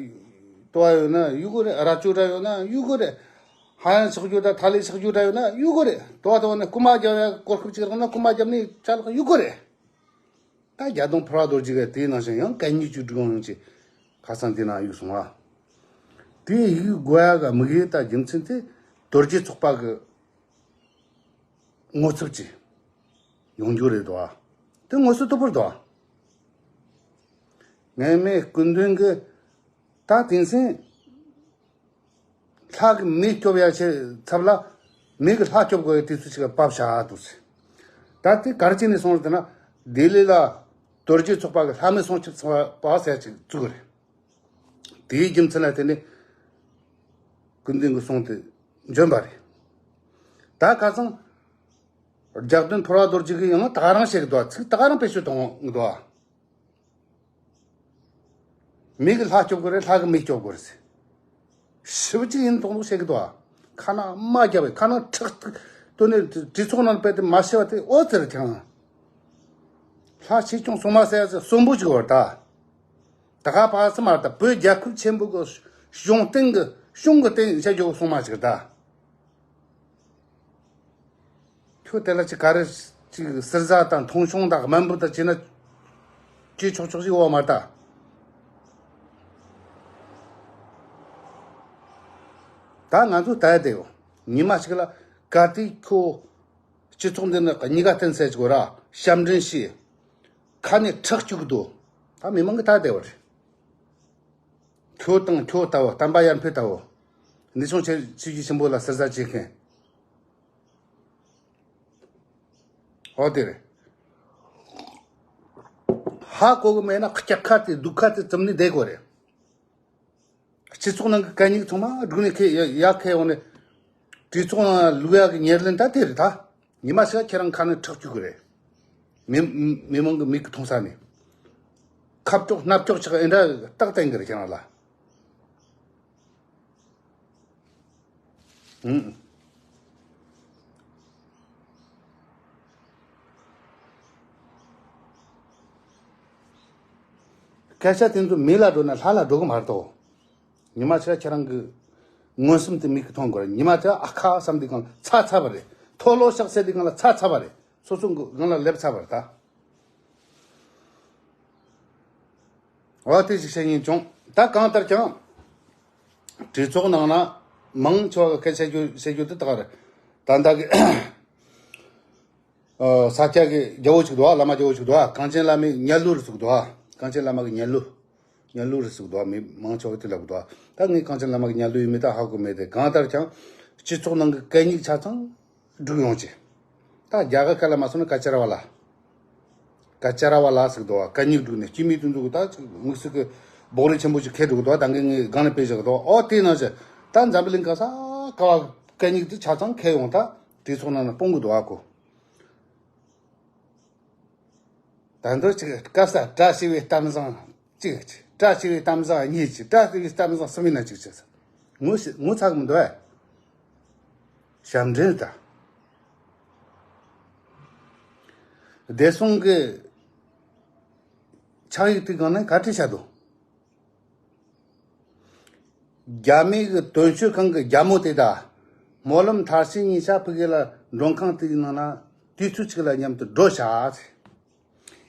ལྟོ་བ་ཡོད་ན་ཡུལ་གོ་རེད། ར་ཅོ་འདྲ་ཡོད་ན་ཡུལ་གོ་རེད། ཧ་ཡང་ཆག་རྒྱུ་འདྲ་ཐ་ལི་ཆག་རྒྱུ་འདྲ་ཡོད་ན་ཡུལ་གོ་རེད། ལྟོ་བ་ལྟོ་བ་ནས་རྐུན་མ་རྒྱག་ཡ་གོ་སྐབས་ཅིག་རག་ན་རྐུན་མ་རྒྱབ་ནས་ཅ་ལག་ཡུལ་གོ་རེད། ད་རྒྱ་གདོང་ཕུར་བ་རྡོ་རྗེ་ག་དེའི་ནང་བཞིན་ཡང་གད་སྙིགས་ཅིག་སྒྲུག་ཡོང་ཅིག་ཁ་སང་དེ་ན་གཡུག་སོང་བ། དེ་གཡུག་དགོས་ཡ་ག་དམིགས་ཡུལ་ད་རྒྱུ་མཚན་དེ་རྡོ་རྗེ་ཚོགས་པ་གི་ངོ་ཚབ་ཅིག་ཡོང་རྒྱུ་རེད་དོ། དེ་ངོ་སོ་དོད་པོར་དོ། ངས་མེད་སྐུ་མདུན་གི་ད་དེང་སང་ལྷ་གི་མེ་སྐྱོབ་ཡ་ཆེ་ཚབ་ལ་མེ་གི་ལྷ་སྐྱོབ་དགོས་ཡ་དུས་ཚོད་ཅིག་ལ་བབས་བཞག་འདུག་ཟེར། ད་དེ་གར་ཅི་ནས་སོང་རེད་ན་ལྡི་ལི་ལ་རྡོ་རྗེ་ཚོགས་པ་གི་ལྷ་མེ་སྲུང་སྐྱོབ་ཚོགས་པ་ཟེར་ཅིག་བཙུགས་རེད། དེའི་རྒྱུ་མཚན་ལ་བརྟེན་ནས་སྐུ་མདུན་གྱི་གསུང་དེ་འཇོན་པ་རེད། ད་ཁ་སང་རྒྱ་གདོང་ཕུར་བ་རྡོ་རྗེ་གིས་ཡང་ད་ག་རང་བཤད་གི་འདུག་ཚིག་ད་ག་རང་བེད་སྤྱོད་གཏོང་གི་འདུག་མི་གི་ལྷ་སྐྱོབ་དགོས་རེད། ལྷ་གི་མི་སྐྱོབ་དགོས་རེད་ཟེར། ཞིབ་ཅིག་ཡིན་མདོག་མདོག་བཤད་གི་འདུག་ཁ་ནང་དམའ་རྒྱབ་པའི་ཁ་ནང་ཁྲག་ཐིག་དོན་ནས་གྲོས་ཚོགས་ནང་སྤེལ་ཏེ་མ་ཤེས་པ་དེ་ཨོ་ཙི་རེད་ཀྱང་། ལྷ་ཆོས་སྐྱོང་སྲུང་མ་ཟེར་ཡ་ཟེར་གསོན་པོ་ཅིག་བར་ད། ད་ག་པ་སི་མར་ད་བོད་རྒྱལ་ཁབ་ཆེན་པོ་གི་གཞུང་སྟེང་གི་གཞུང་གི་སྟེང་བྱ་རྒྱུ་གི་སྲུང་མ་ཅིག་ད། ཁྱོད་དེ་ལ་ཅི་ག་རེ་ཅིག་ཟུར་ཟ་དང་མཐོང་ཆུང་དང་དམའ་འབེབས་དང་བྱས་ན་ཅི་ཆོག་ཆོག་ཅིག་ཡོད་མ་ད། ད་ང་ཚོ་ད་ཡ་དེ་ཡོད། ཉི་མ་ཞིག་ལ་ག་དུས་ཁྱོད་སྤྱི་ཚོགས་འདི་ནས་གཉིས་ཀ་བསྟན་ཟེར་གྱི་ར་ཞབས་འདྲེན་ཞུས། ཁ་ནས་ཁྲག་སྐྱུག་གི་འདུག་ད་མི་མང་གི་ད་བདེ་བ་རེད། ཁྱོད་དང་ཁྱོད་ལྟ་བུ་བསྟན་པ་ཡར་འཕེལ་ལྟ་བུ། འདི་ཆུང་ཆེ་ཆེ་རྒྱུ་ཆེན་པོ་ལ་ཟུར་ཟ་བྱེད་མཁན། ཨོ་དེ་རེད། ཧ་གོ་གི་མེད་ན་སྐྱག་ཁ་དེ་སྡུག་ཁ་དེ་བཙུམ་ནས་བསྡད་དགོས་རེད། སྤྱི་ཚོགས་ནང་གི་གད་སྙིགས་ཚང་མ་སྒྲུག་ནས་ཁྱེར་ཡ་ཡ་ཁྱེར་ཡོང་ནས། གྲོས་ཚོགས་ནང་བླུག་ཡ་གི་ཉེར་ལེན་ད་དེ་རེད་ད། ཉི་མ་ཞིག་ཁྱེད་རང་ཁ་ནས་ཁྲག་སྐྱུག་གི་རེད། མི་མི་མང་གི་མིག་གིས་མཐོང་ས་ནས། ཁ་ཕྱོགས་སྣ་ཕྱོགས་ཆགས་ཨེ་འདྲ་རྟགས་བསྟན་གི་རེད་ཁྱེད་རང་ལ། ཧུམ། སྐད་ཆ་དེ་ཚོ་མི་ལ་འགྲོ་ན་ལྷ་ལ་འགྲོ་གི་མ་རེད་དོ། ཉི་མ་ཆ་ཁྱེད་རང་གི་མངོན་སུམ་དུ་མིག་གིས་མཐོང་དགོས་རེད། ཉི་མ་ཆ་ཨ་ཁ་བསམ་དུས་སྒང་ལ་ཚ་ཚ་བ་རེད། མཐོལ་ལོ་བཤགས་ཟེར་དུས་སྒང་ལ་ཚ་ཚ་བ་རེད། སོ་སོ་གི་སྒང་ལ་སླེབས་ཚ་བ་རེད་ད། འོ་དེ་ཞིག་བཤད་སྙིང་བྱུང་། ད་གང་ལྟར་ཀྱང་། གྲོས་ཚོགས་ནང་ན་མང་ཆེ་བ་གི་སྐད་ཆ་བཤད་རྒྱུ་བཤད་རྒྱུ་དེ་དག་རེད། ད་ལྟ་གི་ཨ་ས་སྐྱ་གི་རྒྱལ་པོ་ཞིག་འདུག་ཨ། བླ་མ་རྒྱལ་པོ་ཞིག་འདུག་ཨ། གངས་ཅན་བླ་མའི་སྙན་གླུ་རེད་ཟེར་གི་འདུག་ཨ། གངས་ཅན་བླ་མ་གི་སྙན་གླུ། སྙན་གླུ་རེད་ཟེར་གི་འདུག་ཨ། མི་མང་ཆེ་བ་གི་དེ་ལབ་གི་འདུག་ཨ། ད་ངས་གངས་ཅན་བླ་མ་གི་སྙན་གླུ་ཡིན་མིན་ད་ཧ་གོ་མེད་དེ། གང་ལྟར་ཀྱང་སྤྱི་ཚོགས་ནང་གི་གད་སྙིགས་ཆ་ཚང་སྒྲུག་ཡོང་ཆེ། ད་རྒྱ་གར་སྐད་ལ་མ་སོང་ན་ཀ་ཅ་ར་བ་ལ། ཀ་ཅ་ར་བ་ལ་ཟེར་གི་འདུག་བ། གད་སྙིགས་སྒྲུག་ནས་སྐྱེ་དམན་དེ་ཚོ་གི་ད་དམིགས་བསལ་གི་སྦོག་རིལ་ཆེན་པོ་ཞིག་ཁྱེར་འགྲོ་གི་འདུག་བ། ད་གིན་ངས་སྒང་ལ་དཔེ་བཞག་གི་འདུག་འོ་དེ་ནང་བཞིན་ད་འཛམ་བུ་གླིང་ག་ས་ག་བ་གད་སྙིགས་དེ་ཆ་ཚང་ཁྱེར་ཡོང་ད་དེ་ཚོ་ནང་ན་སྤུངས་གི་འདུག་བ་ཁོ། ད་འདོད་ཅིག་དཀར་ས་བཀྲ་ཤིས་པའི་གཏམ་བཟང་ཅིག་བཀྲ་ཤིས་པའི་གཏམ་བཟང་གཉིས་ཅིག་བཀྲ་ཤིས་པའི་གཏམ་བཟང་གསུམ་ཡིན་ན་ཅིག་བྱས་ས། ངོ་ཤེས་ངོ་ཚ་གི་མི་འདུག་ཨེ། ཞབས་འདྲེན་ད། བདེ་སྲུང་གི་ཕྱག་ཡིག་དེ་གང་ནས་ག་བྲིས་བྱ་འདུག་རྒྱ་མི་གི་དོན་གཅོད་ཁང་གི་རྒྱ་མོ་དེ་དང་། སྨོན་ལམ་མཐར་ཕྱིན་གཉིས་ཆ་ཕ་གི་ལ་མགྲོན་ཁང་དེའི་ནང་ན་དུས་ཚོད་གཅིག་ལ་མཉམ་དུ་འགྲོ་བྱ།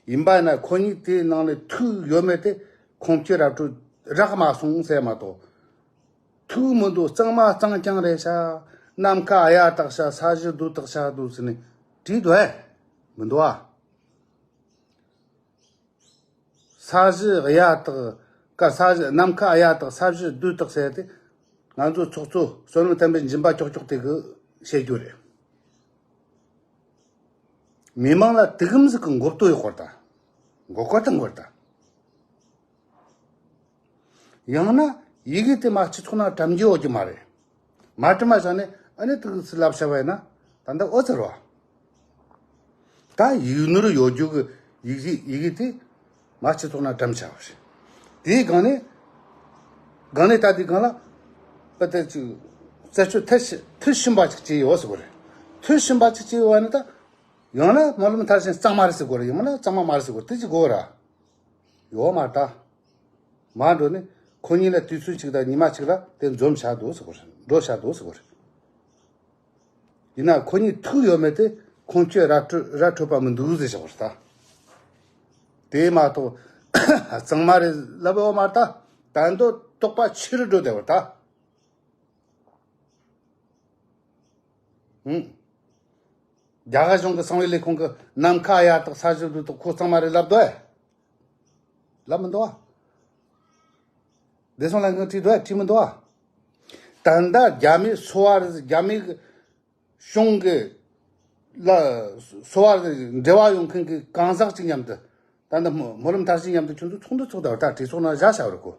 ཡིན་པ་ན་ཁོ་གཉིས་དེའི་ནང་ལ་ཐུག་ཡོད་མེད་དེ་ཁུངས་སྐྱེལ་ར་སྤྲོད་རག་མ་སོང་ཟེར་མ་གཏོགས། ཐུག་མི་འདུག་གཙང་མ་གཙང་རྐྱང་རེད་ཤག་ནམ་མཁའ་གཡའ་དག་ཤག་ས་གཞི་རྡུལ་དག་ཤག་འདུག་ཟེར་ནས་བྲིས་འདུག་ཨེ། མི་འདུག་ཨ། ས་གཞི་གཡའ་དག་ཀ་ས་གཞི་ནམ་མཁའ་གཡའ་དག་ས་གཞི་རྡུལ་དག་ཟེར་ཏེ། ང་ཚོ་ཚོགས་གཙོ་བསོད་ནམས་བསྟན་པའི་སྦྱིན་པ་ཀྱོག་ཀྱོག་དེ་གི་བཤད་རྒྱུ་རེད། མི་མང་ལ་དུས་གམ་ཟིག་གི་མགོ་བཏོད་ཡོད་སྐོར་དང་། མགོ་སྐོར་དང་སྐོར་དང་། ཡང་ན་ཡི་གེ་དེ་མ་སྤྱི་ཚོགས་ནང་བཀྲམ་རྒྱུ་ཡོད་རྒྱུ་མ་རེད། མ་བཀྲམ་པ་བྱས་ནས་ཨ་ནི་དུས་གི་ཚུལ་ལབ་བྱ་བ་ཡིན་ན་ད་ལྟ་ཨོ་ཙི་རོ། ད་ཡིག་ནོར་ཡོད་རྒྱུ་གི་ཡིག་ཡིག་ཡི་གེ་དེ་མ་སྤྱི་ཚོགས་ནང་བཀྲམ་བྱ་བ་རེད། དེའི་སྒང་ནས་སྒང་ནས་ད་དེའི་སྒང་ལ་ཨ་ད་ཅིག་རྩད་གཅོད་མཐར་ཕྱིན་མཐར་ཕྱིན་པ་ཅིག་བྱས་ཡོད་ཟེར་བ་རེད། མཐར་ཕྱིན་པ་ཅིག་བྱས་ཡོད་ན་ད། ཡང་ན་སྨོན་ལམ་མཐར་ཕྱིན་གཙང་མ་རེད་ཟེར་དགོས་རེད། ཡང་ན་གཙང་མ་མ་རེད་ཟེར་དགོས་རེད། དེ་ཅིག་དགོས་ར། ཡོད་མ་རེད་ད། མ་འགྲོ་ནས་ཁོ་གཉིས་ལ་དུས་ཚོད་གཅིག་དང་ཉི་མ་གཅིག་ལ་དེ་འཛོམས་བྱ་འདུག་ཟེར་དགོས་རེད། འགྲོ་བྱ་འདུག་ཟེར་དགོས་རེད། ཡིན་ན་ཁོ་གཉིས་ཐུག་ཡོད་མེད་དེ་ཁུངས་སྐྱེལ་ར་སྤྲོད་ར་འཕྲོད་པ་མི་འདུག་ཟེར་བཞག་པ་རེད་ད། དེ་མ་གཏོགས་གཙང་མ་རེད་ལབ་ཡོད་མ་རེད་ད། ད་འདོད་དོགས་པ་ཆེ་རུ་འགྲོ་བསྡད་པ་རེད་ད། ཧུམ། རྒྱ་གར་གཞུང་གི་གསང་བའི་ལས་ཁུངས་ཀྱི་ནམ་མཁའ་གཡའ་དག་ས་གཞི་རྡུལ་དག་ཁོ་གཙང་མ་རེད་ལབ་འདུག་ཨེ། ལབ་མི་འདུག་ཨ། བདེ་སྲུང་ལྷན་ཁང་བྲིས་འདུག་ཨེ། བྲིས་མི་འདུག་ཨ། ད་ལྟ་རྒྱ་མིའི་སོ་བ་རེད། རྒྱ་མིའི་གཞུང་གི་ལ་སོ་བ་རེད། འབྲེལ་བ་ཡོད་མཁན་གྱི་གང་ཟག་ཅིག་མཉམ་དུ། ད་ལྟ་སྨོན་སྨོན་ལམ་མཐར་ཕྱིན་མཉམ་དུ་ཁྱོད་ཚོ་ཚོགས་འདུ་ཚོགས་དང་ད་གྲོས་ཚོགས་ནང་བཞག་བྱ་བར་གོ།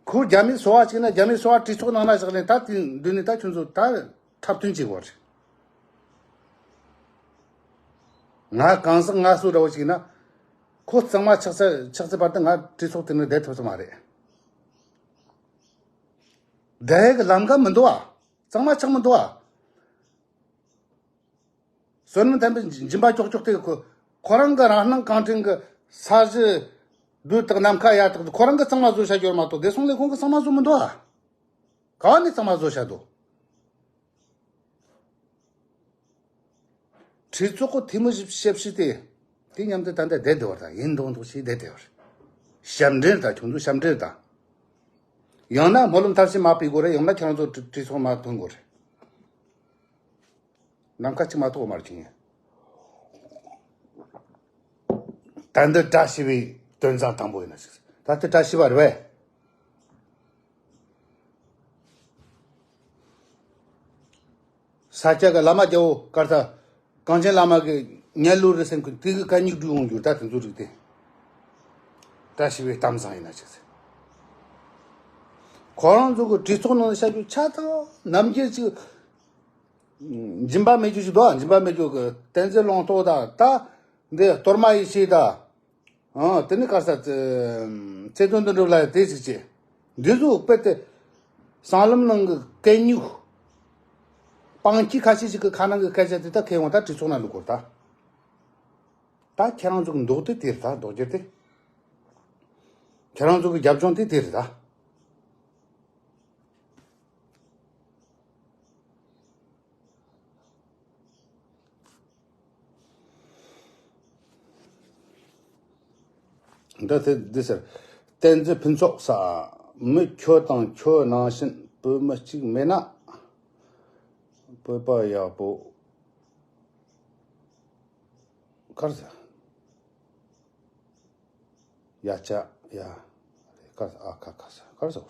ཁོ་རྒྱ་མིའི་སོ་བ་གཅིག་ན་རྒྱ་མིའི་སོ་བ་གྲོས་ཚོགས་ནང་ན་བཞག་ལེན་ད་དེ་མདུན་ནས་ད་ཁྱོད་ཚོ་ད་འཁྲབ་སྟོན་བྱེད་དགོས་རེད། ང་གང་ཟག་ང་སུ་འདྲ་བོ་ཞིག་ན། ཁོ་གཙང་མ་ཆགས་ཚེ་ཆགས་ཚེ་བར་དུ་ང་གྲོས་ཚོགས་དེ་ནས་བསྡད་ཐུབ་ཐུབ་མ་རེད། བསྡད་ཡས་ཀྱི་ལམ་ཁ་མི་འདུག་ཨ། གཙང་མ་ཆགས་མི་འདུག་ཨ། བསོད་ནམས་བསྟན་པའི་སྦྱིན་པ་ཀྱོག་ཀྱོག་དེ་ཁོ་ཁོ་རང་གི་རང་སྣང་གང་དྲན་གི་ས་གཞི་རྡུལ་དག་ནམ་མཁའ་གཡའ་དག་ཁོ་རང་གི་གཙང་མ་བཟོ་བྱ་རྒྱུ་མ་གཏོགས་བདེ་སྲུང་ལས་ཁུངས་ཀྱི་གཙང་མ་བཟོ་མི་འདུག་ཨ། གང་ནས་གཙང་མ་བཟོ་བྱ་འདུག་གྲོས་ཚོགས་ཀྱི་འཐུས་མི་ཞིབ་ཞིབ་དེ་དེ་མཉམ་དུ་ད་ལྟ་བསྡད་བསྡད་པ་དང་ཡིན་མདོག་མདོག་བྱས་བསྡད་བསྡད་པ་རེད། ཞབས་འདྲེན་དང་ཁྱོད་ཚོ་ཞབས་འདྲེན་དང་། ཡང་ན་སྨོན་ལམ་མཐར་ཕྱིན་མ་ཕུལ་དགོས་རེད། ཡང་ན་ཁྱེད་རང་ཚོ་གྲོས་གྲོས་ཚོགས་མ་ཐོན་དགོས་རེད། ནམ་མཁའ་གཅིག་མ་གཏོགས་མ་རེད་ཁྱེད་ངས། ད་འདི་བཀྲ་ཤིས་པའི་དོན་བཟང་དང་པོ་ཡིན་ན་ཞིག་ད་ལྟ་བཀྲ་ཤིས་པ་རེད་པས། ས་སྐྱ་གི་བླ་མ་རྒྱལ་པོ་ཀར་ཐ་གངས་ཅན་བླ་མ་གི་སྙན་གླུ་རེད་ཟེར་མཁན་དེ་གི་གད་སྙིགས་སྒྲུག་ཡོང་རྒྱུ་ད་དེ་ཚོ་རིགས་དེ། བཀྲ་ཤིས་པའི་གཏམ་བཟང་ཡིན་ན་ཞིག་ཟེར། ཁོ་རང་ཚོ་གི་གྲོས་ཚོགས་ནང་བཤད་རྒྱུ་ཆ་ཚང་ནམ་རྒྱུན་ཅིག་སྦྱིན་པ་མེད་རྒྱུ་ཞིག་འདུག་སྦྱིན་པ་མེད་རྒྱུ་གི་བསྟན་འཛིན་ལུང་རྟོགས་དང་ད་འདི་གཏོར་མ་ཡེ་ཤེས་དང་། ཨང་དེ་ནི་ག་ས་ཚེ་ཚེ་དོན་དུ་འགྲུབ་ལ་དེ་ཞིག་བྱེད། འདི་ཚོ་དཔེ་དེ་སྲང་ལམ་ནང་གི་གད་སྙིགས་ པང་སྐྱིད་ཁ་ཤས་ཤིག་གི་ཁ་ནང་གི་སྐད་ཆ་དེ་ད་ཁྱེད་རང་ད་གྲོས་ཚོགས་ནང་བླུག་དགོས་རེད་ད། ད་ཁྱེད་རང་ཚོ་གི་མདོག་དེ་དེ་རེད་ད། མདོག་རྒྱུ་དེ། ཁྱེད་རང་ཚོ་གི་རྒྱབ་ལྗོངས་དེ་དེ་རེད་ད། འདི་དེ་འདི་ཟེར། བསྟན་འཛིན་ཕུན་ཚོགས་ས། མི་ཁྱོད་དང་ཁྱོད་ནང་བཞིན་བོད་མི་གཅིག་མེད་ན། བོད་པ་ཡག་པོ། གར་ཟེར། ཡ་ཅག་ཡ། གར་ཨ་ཁ་ཁ་ས་གར་ཟེར།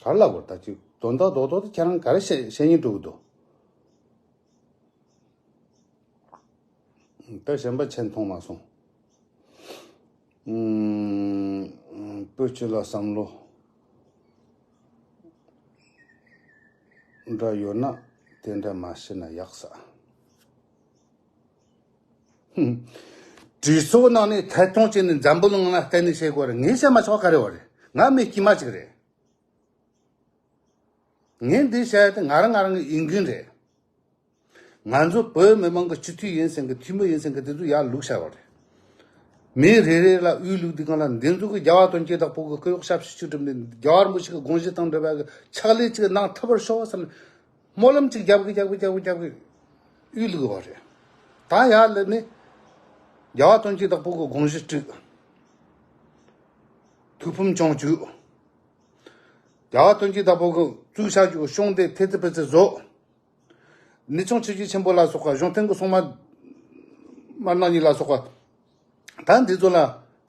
གར་ལ་གོ་ད་ཅིག་དོན་དག་རྡོག་རྡོག་དེ་ཁྱེད་རང་ག་རེ་བཤད་བཤད་སྙིང་འདོད་ཀྱི་འདུག་ད་གཞན་པ་མཆན་མཐོང་མ་སོང་། ཨུམ། བོད་སྤྱི་ལ་བསམ་བློ་འདྲ་ཡོད་ན་དེ་འདྲ་མ་བཤད་ན་ཡག་ས། ཧུམ། གྲོས་ཚོགས་ནང་ནས་ཐད་གཏོང་བྱས་ནས་འཛམ་བུ་གླིང་ལ་བསྟན་ནས་བཤད་དགོས་རེད། ངས་བཤད་མ་ཆོག་ག་རེ་བ་རེད། ང་མི་དཀྱུས་མ་ཅིག་རེད། ངས་འདི་བཤད་ཡ་དེ་ང་རང་ང་རང་གི་ཡིན་རྒྱུན་རེད། ང་ཚོ་བོད་མི་མང་གི་སྤྱི་འཐུས་ཡིན་ཟེར་གི་འཐུས་མི་ཡིན་ཟེར་གི་དེ་ཚོ་ཡར་ལུག་བྱ་བ་རེད། མི་རེ་རེ་ལ་དབུས་ལུག་དུས་གང་ལ་འདི་ཚོ་གི་རྒྱལ་བ་དོན་གྱི་བདག་པོ་གི་སྐུ་གཡོག་ཞབས་ཕྱི་ཅིག་བསྒྲུབས་ནས་རྒྱལ་བ་རིན་པོ་ཆེ་གི་དགོངས་གཞི་དང་འབྲེལ་བ་གི་ཕྱག་ལས་ཅིག་གནང་ཐུབ་པར་ཤོག་བསམ་ནས་སྨོན་ལམ་ཅིག་རྒྱབ་གི་རྒྱབ་གི་རྒྱབ་གི་རྒྱབ་གི་དབུས་ལུག་བ་རེད། ད་ཡར་སླེབས་ནས་རྒྱལ་བ་དོན་གྱི་བདག་པོ་གི་དགོངས་གཞི་བསྒྲུབས། ཐུགས་ཕམ་ཅུང་བཅུག་རྒྱལ་བ་དོན་གྱི་བདག་པོ་གི་བཙུགས་བཞག་རྒྱུ་གི་གཞུང་དེ་ཐེ་ཚེ་ཕེ་ཚེ་བཟོ། ནི་ཆུང་ཆུ་ཆུ་ཆེན་པོ་ལ་སོགས་པ་གཞུང་བསྟེན་གྱི་སྲུང་མ་དམར་ནག་གཉིས་ལ་སོགས་པ། ད་འདི་ཚོ་ལ་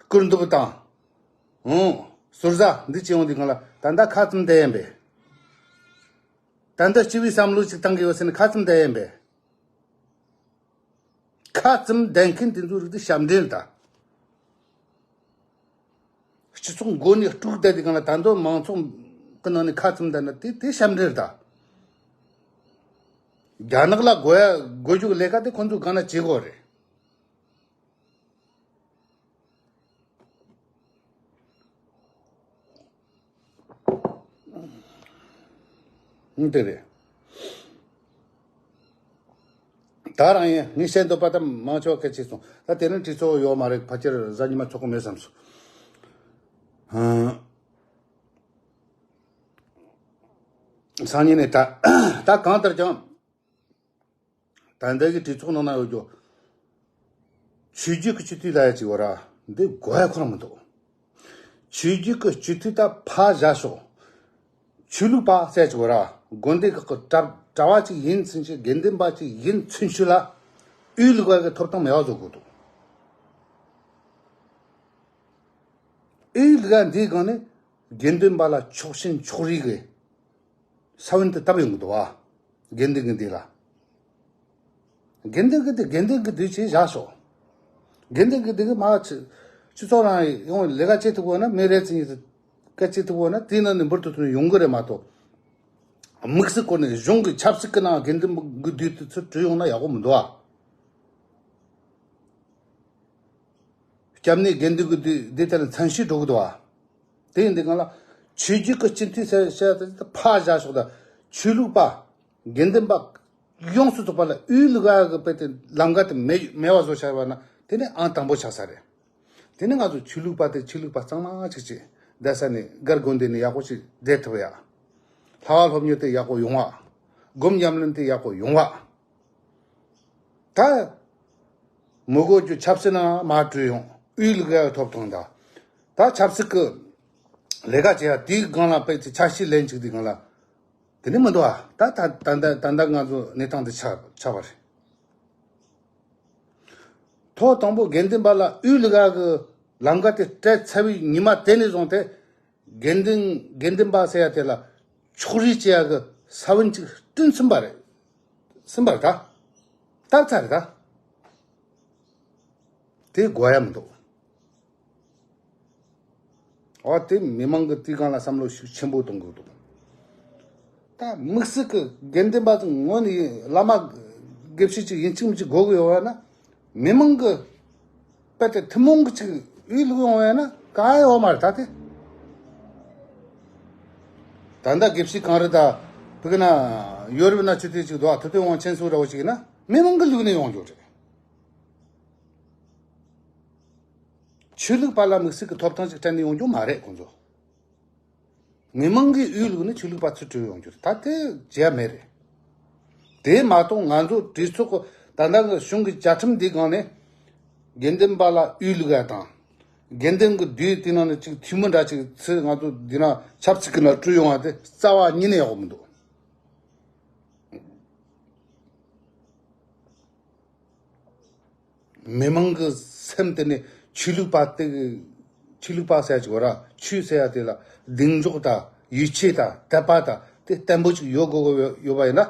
སྐུར་འདུབ་དང་། འོང་། ཟུར་ཟ་འདི་བྱེད་འོང་འདི་གང་ལ་ད་ལྟ་ཁ་བཙུམ་བསྡད་ཡིན་པས། ད་ལྟ་སྤྱི་བའི་བསམ་བློ་ཅིག་བཏང་གི་ཡོད་ཟེར་ནས་ཁ་བཙུམ་བསྡད་ཡིན་པས། ཁ་བཙུམ་བསྡད་མཁན་དེ་ཚོ་རིགས་དེ་ཞབས་འདྲེན་ད། སྤྱི་ཚོགས་མགོ་ནས་དཀྲུགས་བསྡད་དེ་གང་ལ་ད་དུང་མང་ཚོགས་ཀྱི་ནང་ནས་ཁ་བཙུམ་བསྡད་ན་དེ་དེ་ཞབས་འདྲེན་ད། རྒྱ་ནག་ལ་དགོས་ཡ་དགོས་རྒྱུ་གི་ལས་ཀ་དེ་ཁོང་ཚོས་གང་ན་བྱེད་དགོས་རེད། འདི་རེད། ད་རང་ཡིན་ངས་བཤད་འདོད་པ་ད་མང་ཆེ་བ་སྐད་ཆ་སོང་། ད་དེ་རིང་གྲོས་ཚོགས་ཡོད་མ་རེད། ཕལ་ཆེར་གཟའ་ཉི་མ་ཚོགས་ཀྱི་མེད་བསམ་སོང་། ཧང་། སང་ཉིན་ནས་ད་ད་གང་ལྟར་ཀྱང་། ད་ལྟ་གི་གྲོས་ཚོགས་ནང་ན་ཡོད་རྒྱུ། ཆོས་བརྒྱུད་ཀྱི་སྤྱི་འཐུས་ལ་ཡ་གཅིག་བ་ར་འདི་དགོས་ཡ་ཁོ་རང་མི་འདུག་ཆོས་བརྒྱུད་ཀྱི་སྤྱི་འཐུས་ད་ཕར་བཞག་ཤོག་ཆོས་ལུགས་པ་ཟེར་གཅིག་བ་ར་དགོན་སྡེ་ཁག་གི་གྲྭ་གྲྭ་བ་གཅིག་ཡིན་ཚུན་ཆད། དགེ་འདུན་པ་གཅིག་ཡིན་ཚུན་ཆད་ལ་དབུས་ལུགས་པ་གི་ཐོབ་ཐང་མེད་པ་བཟོ་དགོས་འདུག་དབུས་ལུགས་པ་འདིའི་སྒང་ནས་དགེ་འདུན་པ་ལ་ཕྱོགས་ཞེན་ཕྱོགས་རིས་ཀྱི་ས་བོན་དེ་བཏབ་ཡོང་གི་འདུག་བ། དགེ་འདུན་གྱི་འདི་ལ། དགེ་འདུན་གྱི་འདི་དགེ་འདུན་གྱི་འདི་བྱས་བཞག་ཤོག་དགེ་འདུན་གྱི་འདི་གི་མ་ཕྱི་ཕྱི་ཚོགས་རང་ཡོང་ལས་ཀ་བྱེད་ཐུབ་དགོས་ན། མི་རེ་ཚེ་གཉིས་སུ་སྐད་བྱེད་ཐུབ་དགོས་ན་དེའི་ནང་ནས་འབུར་དུ་ཐོན་ཡོང་གི་རེད་མ་གཏོགས། དམིགས་བསལ་སྐོར་ནས་གཞུང་གི་ཆབ་སྲིད་ཀྱི་ནང་དགེ་འདུན་གྱི་འདུས་དེ་ཚུར་བྲིས་ཡོང་ན་ཡག་པོ་མི་འདུག་ཨ། སྐྱབས་གནས་དགེ་འདུན་གྱི་འདུས་འདི་ལྟར་མཚན་ཤས་འགྲོ་གི་འདུག་ཨ། དེ་ཡིན་དུས་གང་ལ་ཆོས་བརྒྱུད་ཀྱི་སྤྱི་འཐུས་ཟེར་བཤད་དེ་ཕར་བཞག་ཤོག་དང་། ཆོས་ལུགས་པ་དགེ་འདུན་པ་ཡོངས་སུ་རྫོགས་པ་ལ་དབུས་ལུགས་པ་གི་དཔེ་དེ་ལམ་ཁ་དེ་མེད་མེད་པ་བཟོ་བྱས་པ་ན་དེ་ནི་ཨང་དང་པོ་ཆགས་ས་རེད། དེ་ནི་ང་ཚོ་ཆོས་ལུགས་པ་དེ་ཆོས་ལུགས་པ་གཙང་མ་ཅིག་ཅིག་བསྡད་ས་ནས་སྒར་དགོན་སྡེ་ནས་ཡག་པོ་ཅིག་བསྡད་ཐུབ་ཡ། ལྷ་བ་སློབ་གཉེར་དེ་ཡག་པོ་ཡོང་བ། སྒོམ་ཉམས་ལེན་དེ་ཡག་པོ་ཡོང་བ། ད་མི་དགོས་རྒྱུ་ཆབ་སྲིད་ནང་མར་བྲོས་ཡོང་། དབུས་ལུགས་པའི་ཐོབ་ཐང་དང་། ད་ཆབ་སྲིད་ཀྱི་ལས་ཀ་བྱེད་ཡ་དེའི་སྒང་ལ་དཔེ་ཆ་ཤས་ལེན་ཅིག་དེའི་སྒང་ལ། དེ་ནི་མི་འདུག་ཨ། ད་ད་ད་ད་ད་ང་ཚོ་གནས་སྟངས་དེ་ཆགས་ཆགས་པ་རེད། ཐོག་དང་པོ་དགེ་འདུན་པ་ལ་དབུས་ལུགས་པ་གི་ལམ་ཁ་དེ་སྤྲད་ཚར་བའི་ཉི་མ་དེ་ནས་བཟུང་སྟེ། དགེ་འདུན་དགེ་འདུན་པ་ཟེར་ཡ་དེ་ལ་ཕྱོགས་རིས་བྱེད་ཡ་གི་ས་བོན་ཅིག་བསྐྲུན་ཟིན་པ་རེད། ཟིན་པ་རེད་ད། བཏབ་ཚར་རེད་ད། དེ་དགོས་ཡ་མི་འདུག་འོ་དེ་མི་མང་གི་དེའི་སྒང་ལ་བསམ་བློ་ཤུགས་ཆེན་པོ་གཏོང་དགོས་འདུག་ད་དམིགས་བསལ་གྱི་དགེ་འདུན་པ་ཚོ་ངོས་ནས་བླ་མ་དགེ་བཤེས་ཅིག་ཡིན་གཅིག་མིན་གཅིག་དགོས་ཀྱི་ཡོད་པ་ན། མི་མང་གི་དཔེ་དེ་ཐུན་མོང་གི་ཅིག་དབུས་ལུགས་ཡོང་བ་ཡིན་ན་ག་ཡོད་མ་རེད་ད་དེ། ད་ལྟ་དགེ་བཤེས་གངས་རི་དང་ བོད་ཀྱི་ན་ཡོ་རོབ་ན་ཆོས་དེ་ཅིག་འདུག་ཨ། ཐུབ་བསྟན་དབང་ཆེན་སོགས་འདྲ་བོ་ཅིག་ཡིན་ན་མི་མང་གི་ལུགས་ནས་ཡོང་རྒྱུ་རེད། ཆོས་ལུགས་པ་ལ་དམིགས་བསལ་གྱི་ཐོབ་ཐང་ཅིག་སྤྲད་ནས་ཡོང་རྒྱུ་མ་རེད་ཁོང་ཚོ། མི་མང་གི་འོས་བླུགས་ནས་ཆོས་ལུགས་པ་ཚུར་བྲོས་ཡོང་རྒྱུ་རེད། ད་དེ་བྱས་མེད་རེད། དེ་མ་གཏོགས་ང་ཚོ་གྲོས་ཚོགས་ཀྱི་ད་ལྟ་གི་གཞུང་གི་བཅའ་ཁྲིམས་འདིའི་སྒང་ནས་དགེ་འདུན་པ་ལ་འོས་བླུགས་ཡ་དང་། དགེ་འདུན་གྱི་སྡེ་དེ་ནང་ནས་ཅིག་འཐུས་མི་འདྲ་ཅིག་ཚུར་ང་ཚོ་འདི་ན་ཆབ་སྲིད་ཀྱི་ནང་བྲོས་ཡོང་བ་དེ་རྩ་བ་ཉིད་ནས་ཡག་པོ་མི་འདུག། མི་མང་གི་སེམས་དེ་ནས་ཆོས་ལུགས་པ་དེ་ཆོས་ལུགས་པ་ཟེར་ཡ་ཅིག་ཡོད་ར། ཆོས་ཟེར་ཡ་དེ་ལ་གདེང་འཇོག་དང་ཡིད་ཆེས་དང་དད་པ་དང་དེ་བརྟན་པོ་ཅིག་ཡོད་དགོས་ཀྱི་ཡོད་པ་ཡིན་ན།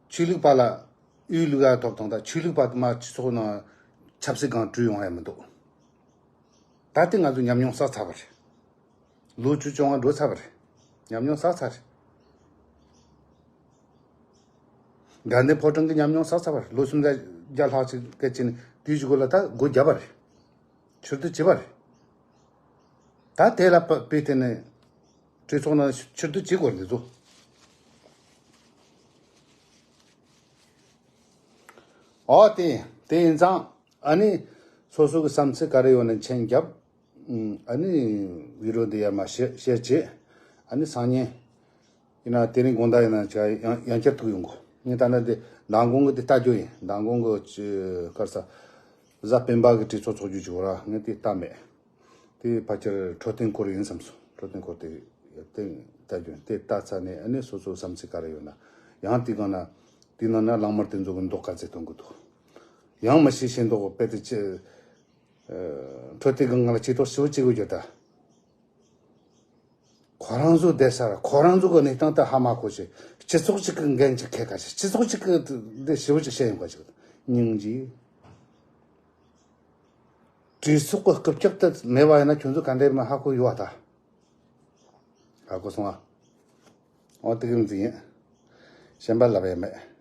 ཆོས་ལུགས་པ་ལ་འོས་བླུགས་ཡ་ཐོབ་ཐང་དང་ཆོས་ལུགས་པ་དེ་མ་སྤྱི་ཚོགས་ནང་ཆབ་སྲིད་སྒང་བྲོས་ཡོང་ཡ་མི་འདུག། ད་ལྟ་ང་ཚོ་ཉམས་མྱོང་བསགས་ཚར་བ་རེད། ལོ་བཅུ་བཅོ་ལྔ་འགྲོ་ཚར་བ་རེད། ཉམས་མྱོང་བསགས་ཚར་རེད། དགའ་ལྡན་ཕོ་བྲང་གི་ཉམས་མྱོང་བསགས་ཚར་བ་རེད། ལོ་སུམ་བརྒྱ་ལྷག་ཅིག་སྐད་ཅིག་ནས་དུས་ཀྱི་སྒོ་ལ་ད་སྒོ་བརྒྱབ་པ་རེད། ཕྱིར་བསྡུ་བྱས་པ་རེད། ད་དེ་ལ་དཔེ་བལྟས་ནས་གྲོས་ཚོགས་ནང་ཕྱིར་བསྡུ་བྱེད་དགོས་རེད་འདུག། ཨོ་དེ་དེ་ཡིན་ཙང་ཨ་ནི་སོ་སོ་གི་བསམ་ཚུལ་ག་རེ་ཡོད་ན་མཆན་རྒྱབ། ཨ་ནི་བི་ཌི་ཡོ་འདི་ཡར་མར་ཤེར་ཤེར་བྱེད། ཨ་ནི་སང་ཉིན་ཡིན་ན་དེ་རིང་དགོང་དག་ཡིན་ན་ཅིག་ཡང་ཡང་བསྐྱར་ཐུག་ཡོང་གོ། ངས་ད་ནི་འདི་མདང་དགོང་གི་འདི་ལྟ་རྒྱུ་ཡིན། མདང་དགོང་གི་ཅི་ག་རེ་ཟ། གཟའ་སྤེན་པ་གི་གྲོས་ཚོགས་ཚོགས་རྒྱུ་ཅིག་ཡོད་ར། ངས་དེ་ལྟ་མེད། དེ་ཕལ་ཆེར་འཕྲོད་བསྟེན་སྐོར་ཡིན་བསམ་སོང་། འཕྲོད་བསྟེན་སྐོར་དེ་དེ་ལྟ་རྒྱུ་ཡིན། དེ་ལྟ་ཚར་ནས་ཨ་ནི་སོ་སོའི་བསམ་ཚུལ་ག་རེ་ཡོད་ན། ཡང་དེ་གང་ན་དེ་ནང་ན་གླང་དམར་དེ་ཚོ་གི་མདོག་ག་ཚད་སྟོན་གི་འདུག། ཡང་མི་ཤེས་ཤེས་མདོག་དཔེ་དེ་ཅི། འཕྲོད་བསྟེན་གི་ང་ལ་ཅི་ཐོག་ཞིབ་ཅིག་གི་ཡོད་ད། ཁོ་རང་ཚོ་བསྡད་ས་ར་ཁོ་རང་ཚོ་གི་གནས་སྟངས་དེ་ཧ་མ་གོ་ཞིག། སྤྱི་ཚོགས་གཅིག་གི་འགན་ཅིག་འཁྱེར་ཁ་ཞིག། སྤྱི་ཚོགས་གཅིག་གི་འདི་ཞིབ་ཅིག་བཤད་ཡོང་ཁ་ཞིག། སྙིང་རྗེ། གྲོས་ཚོགས་ཀྱི་རྐུབ་བཀྱག་དེ་མེད་པ་ཡིན་ན་ཁྱོད་ཚོ་ག་འདྲས་མི་ཧ་གོ་ཡོད་བ་ད། ཧ་གོ་སོང་ཨ། འོ་དེ་གི་མི་ཚེ་ཡིན། གཞན་པ་ལབ་ཡ་མེད།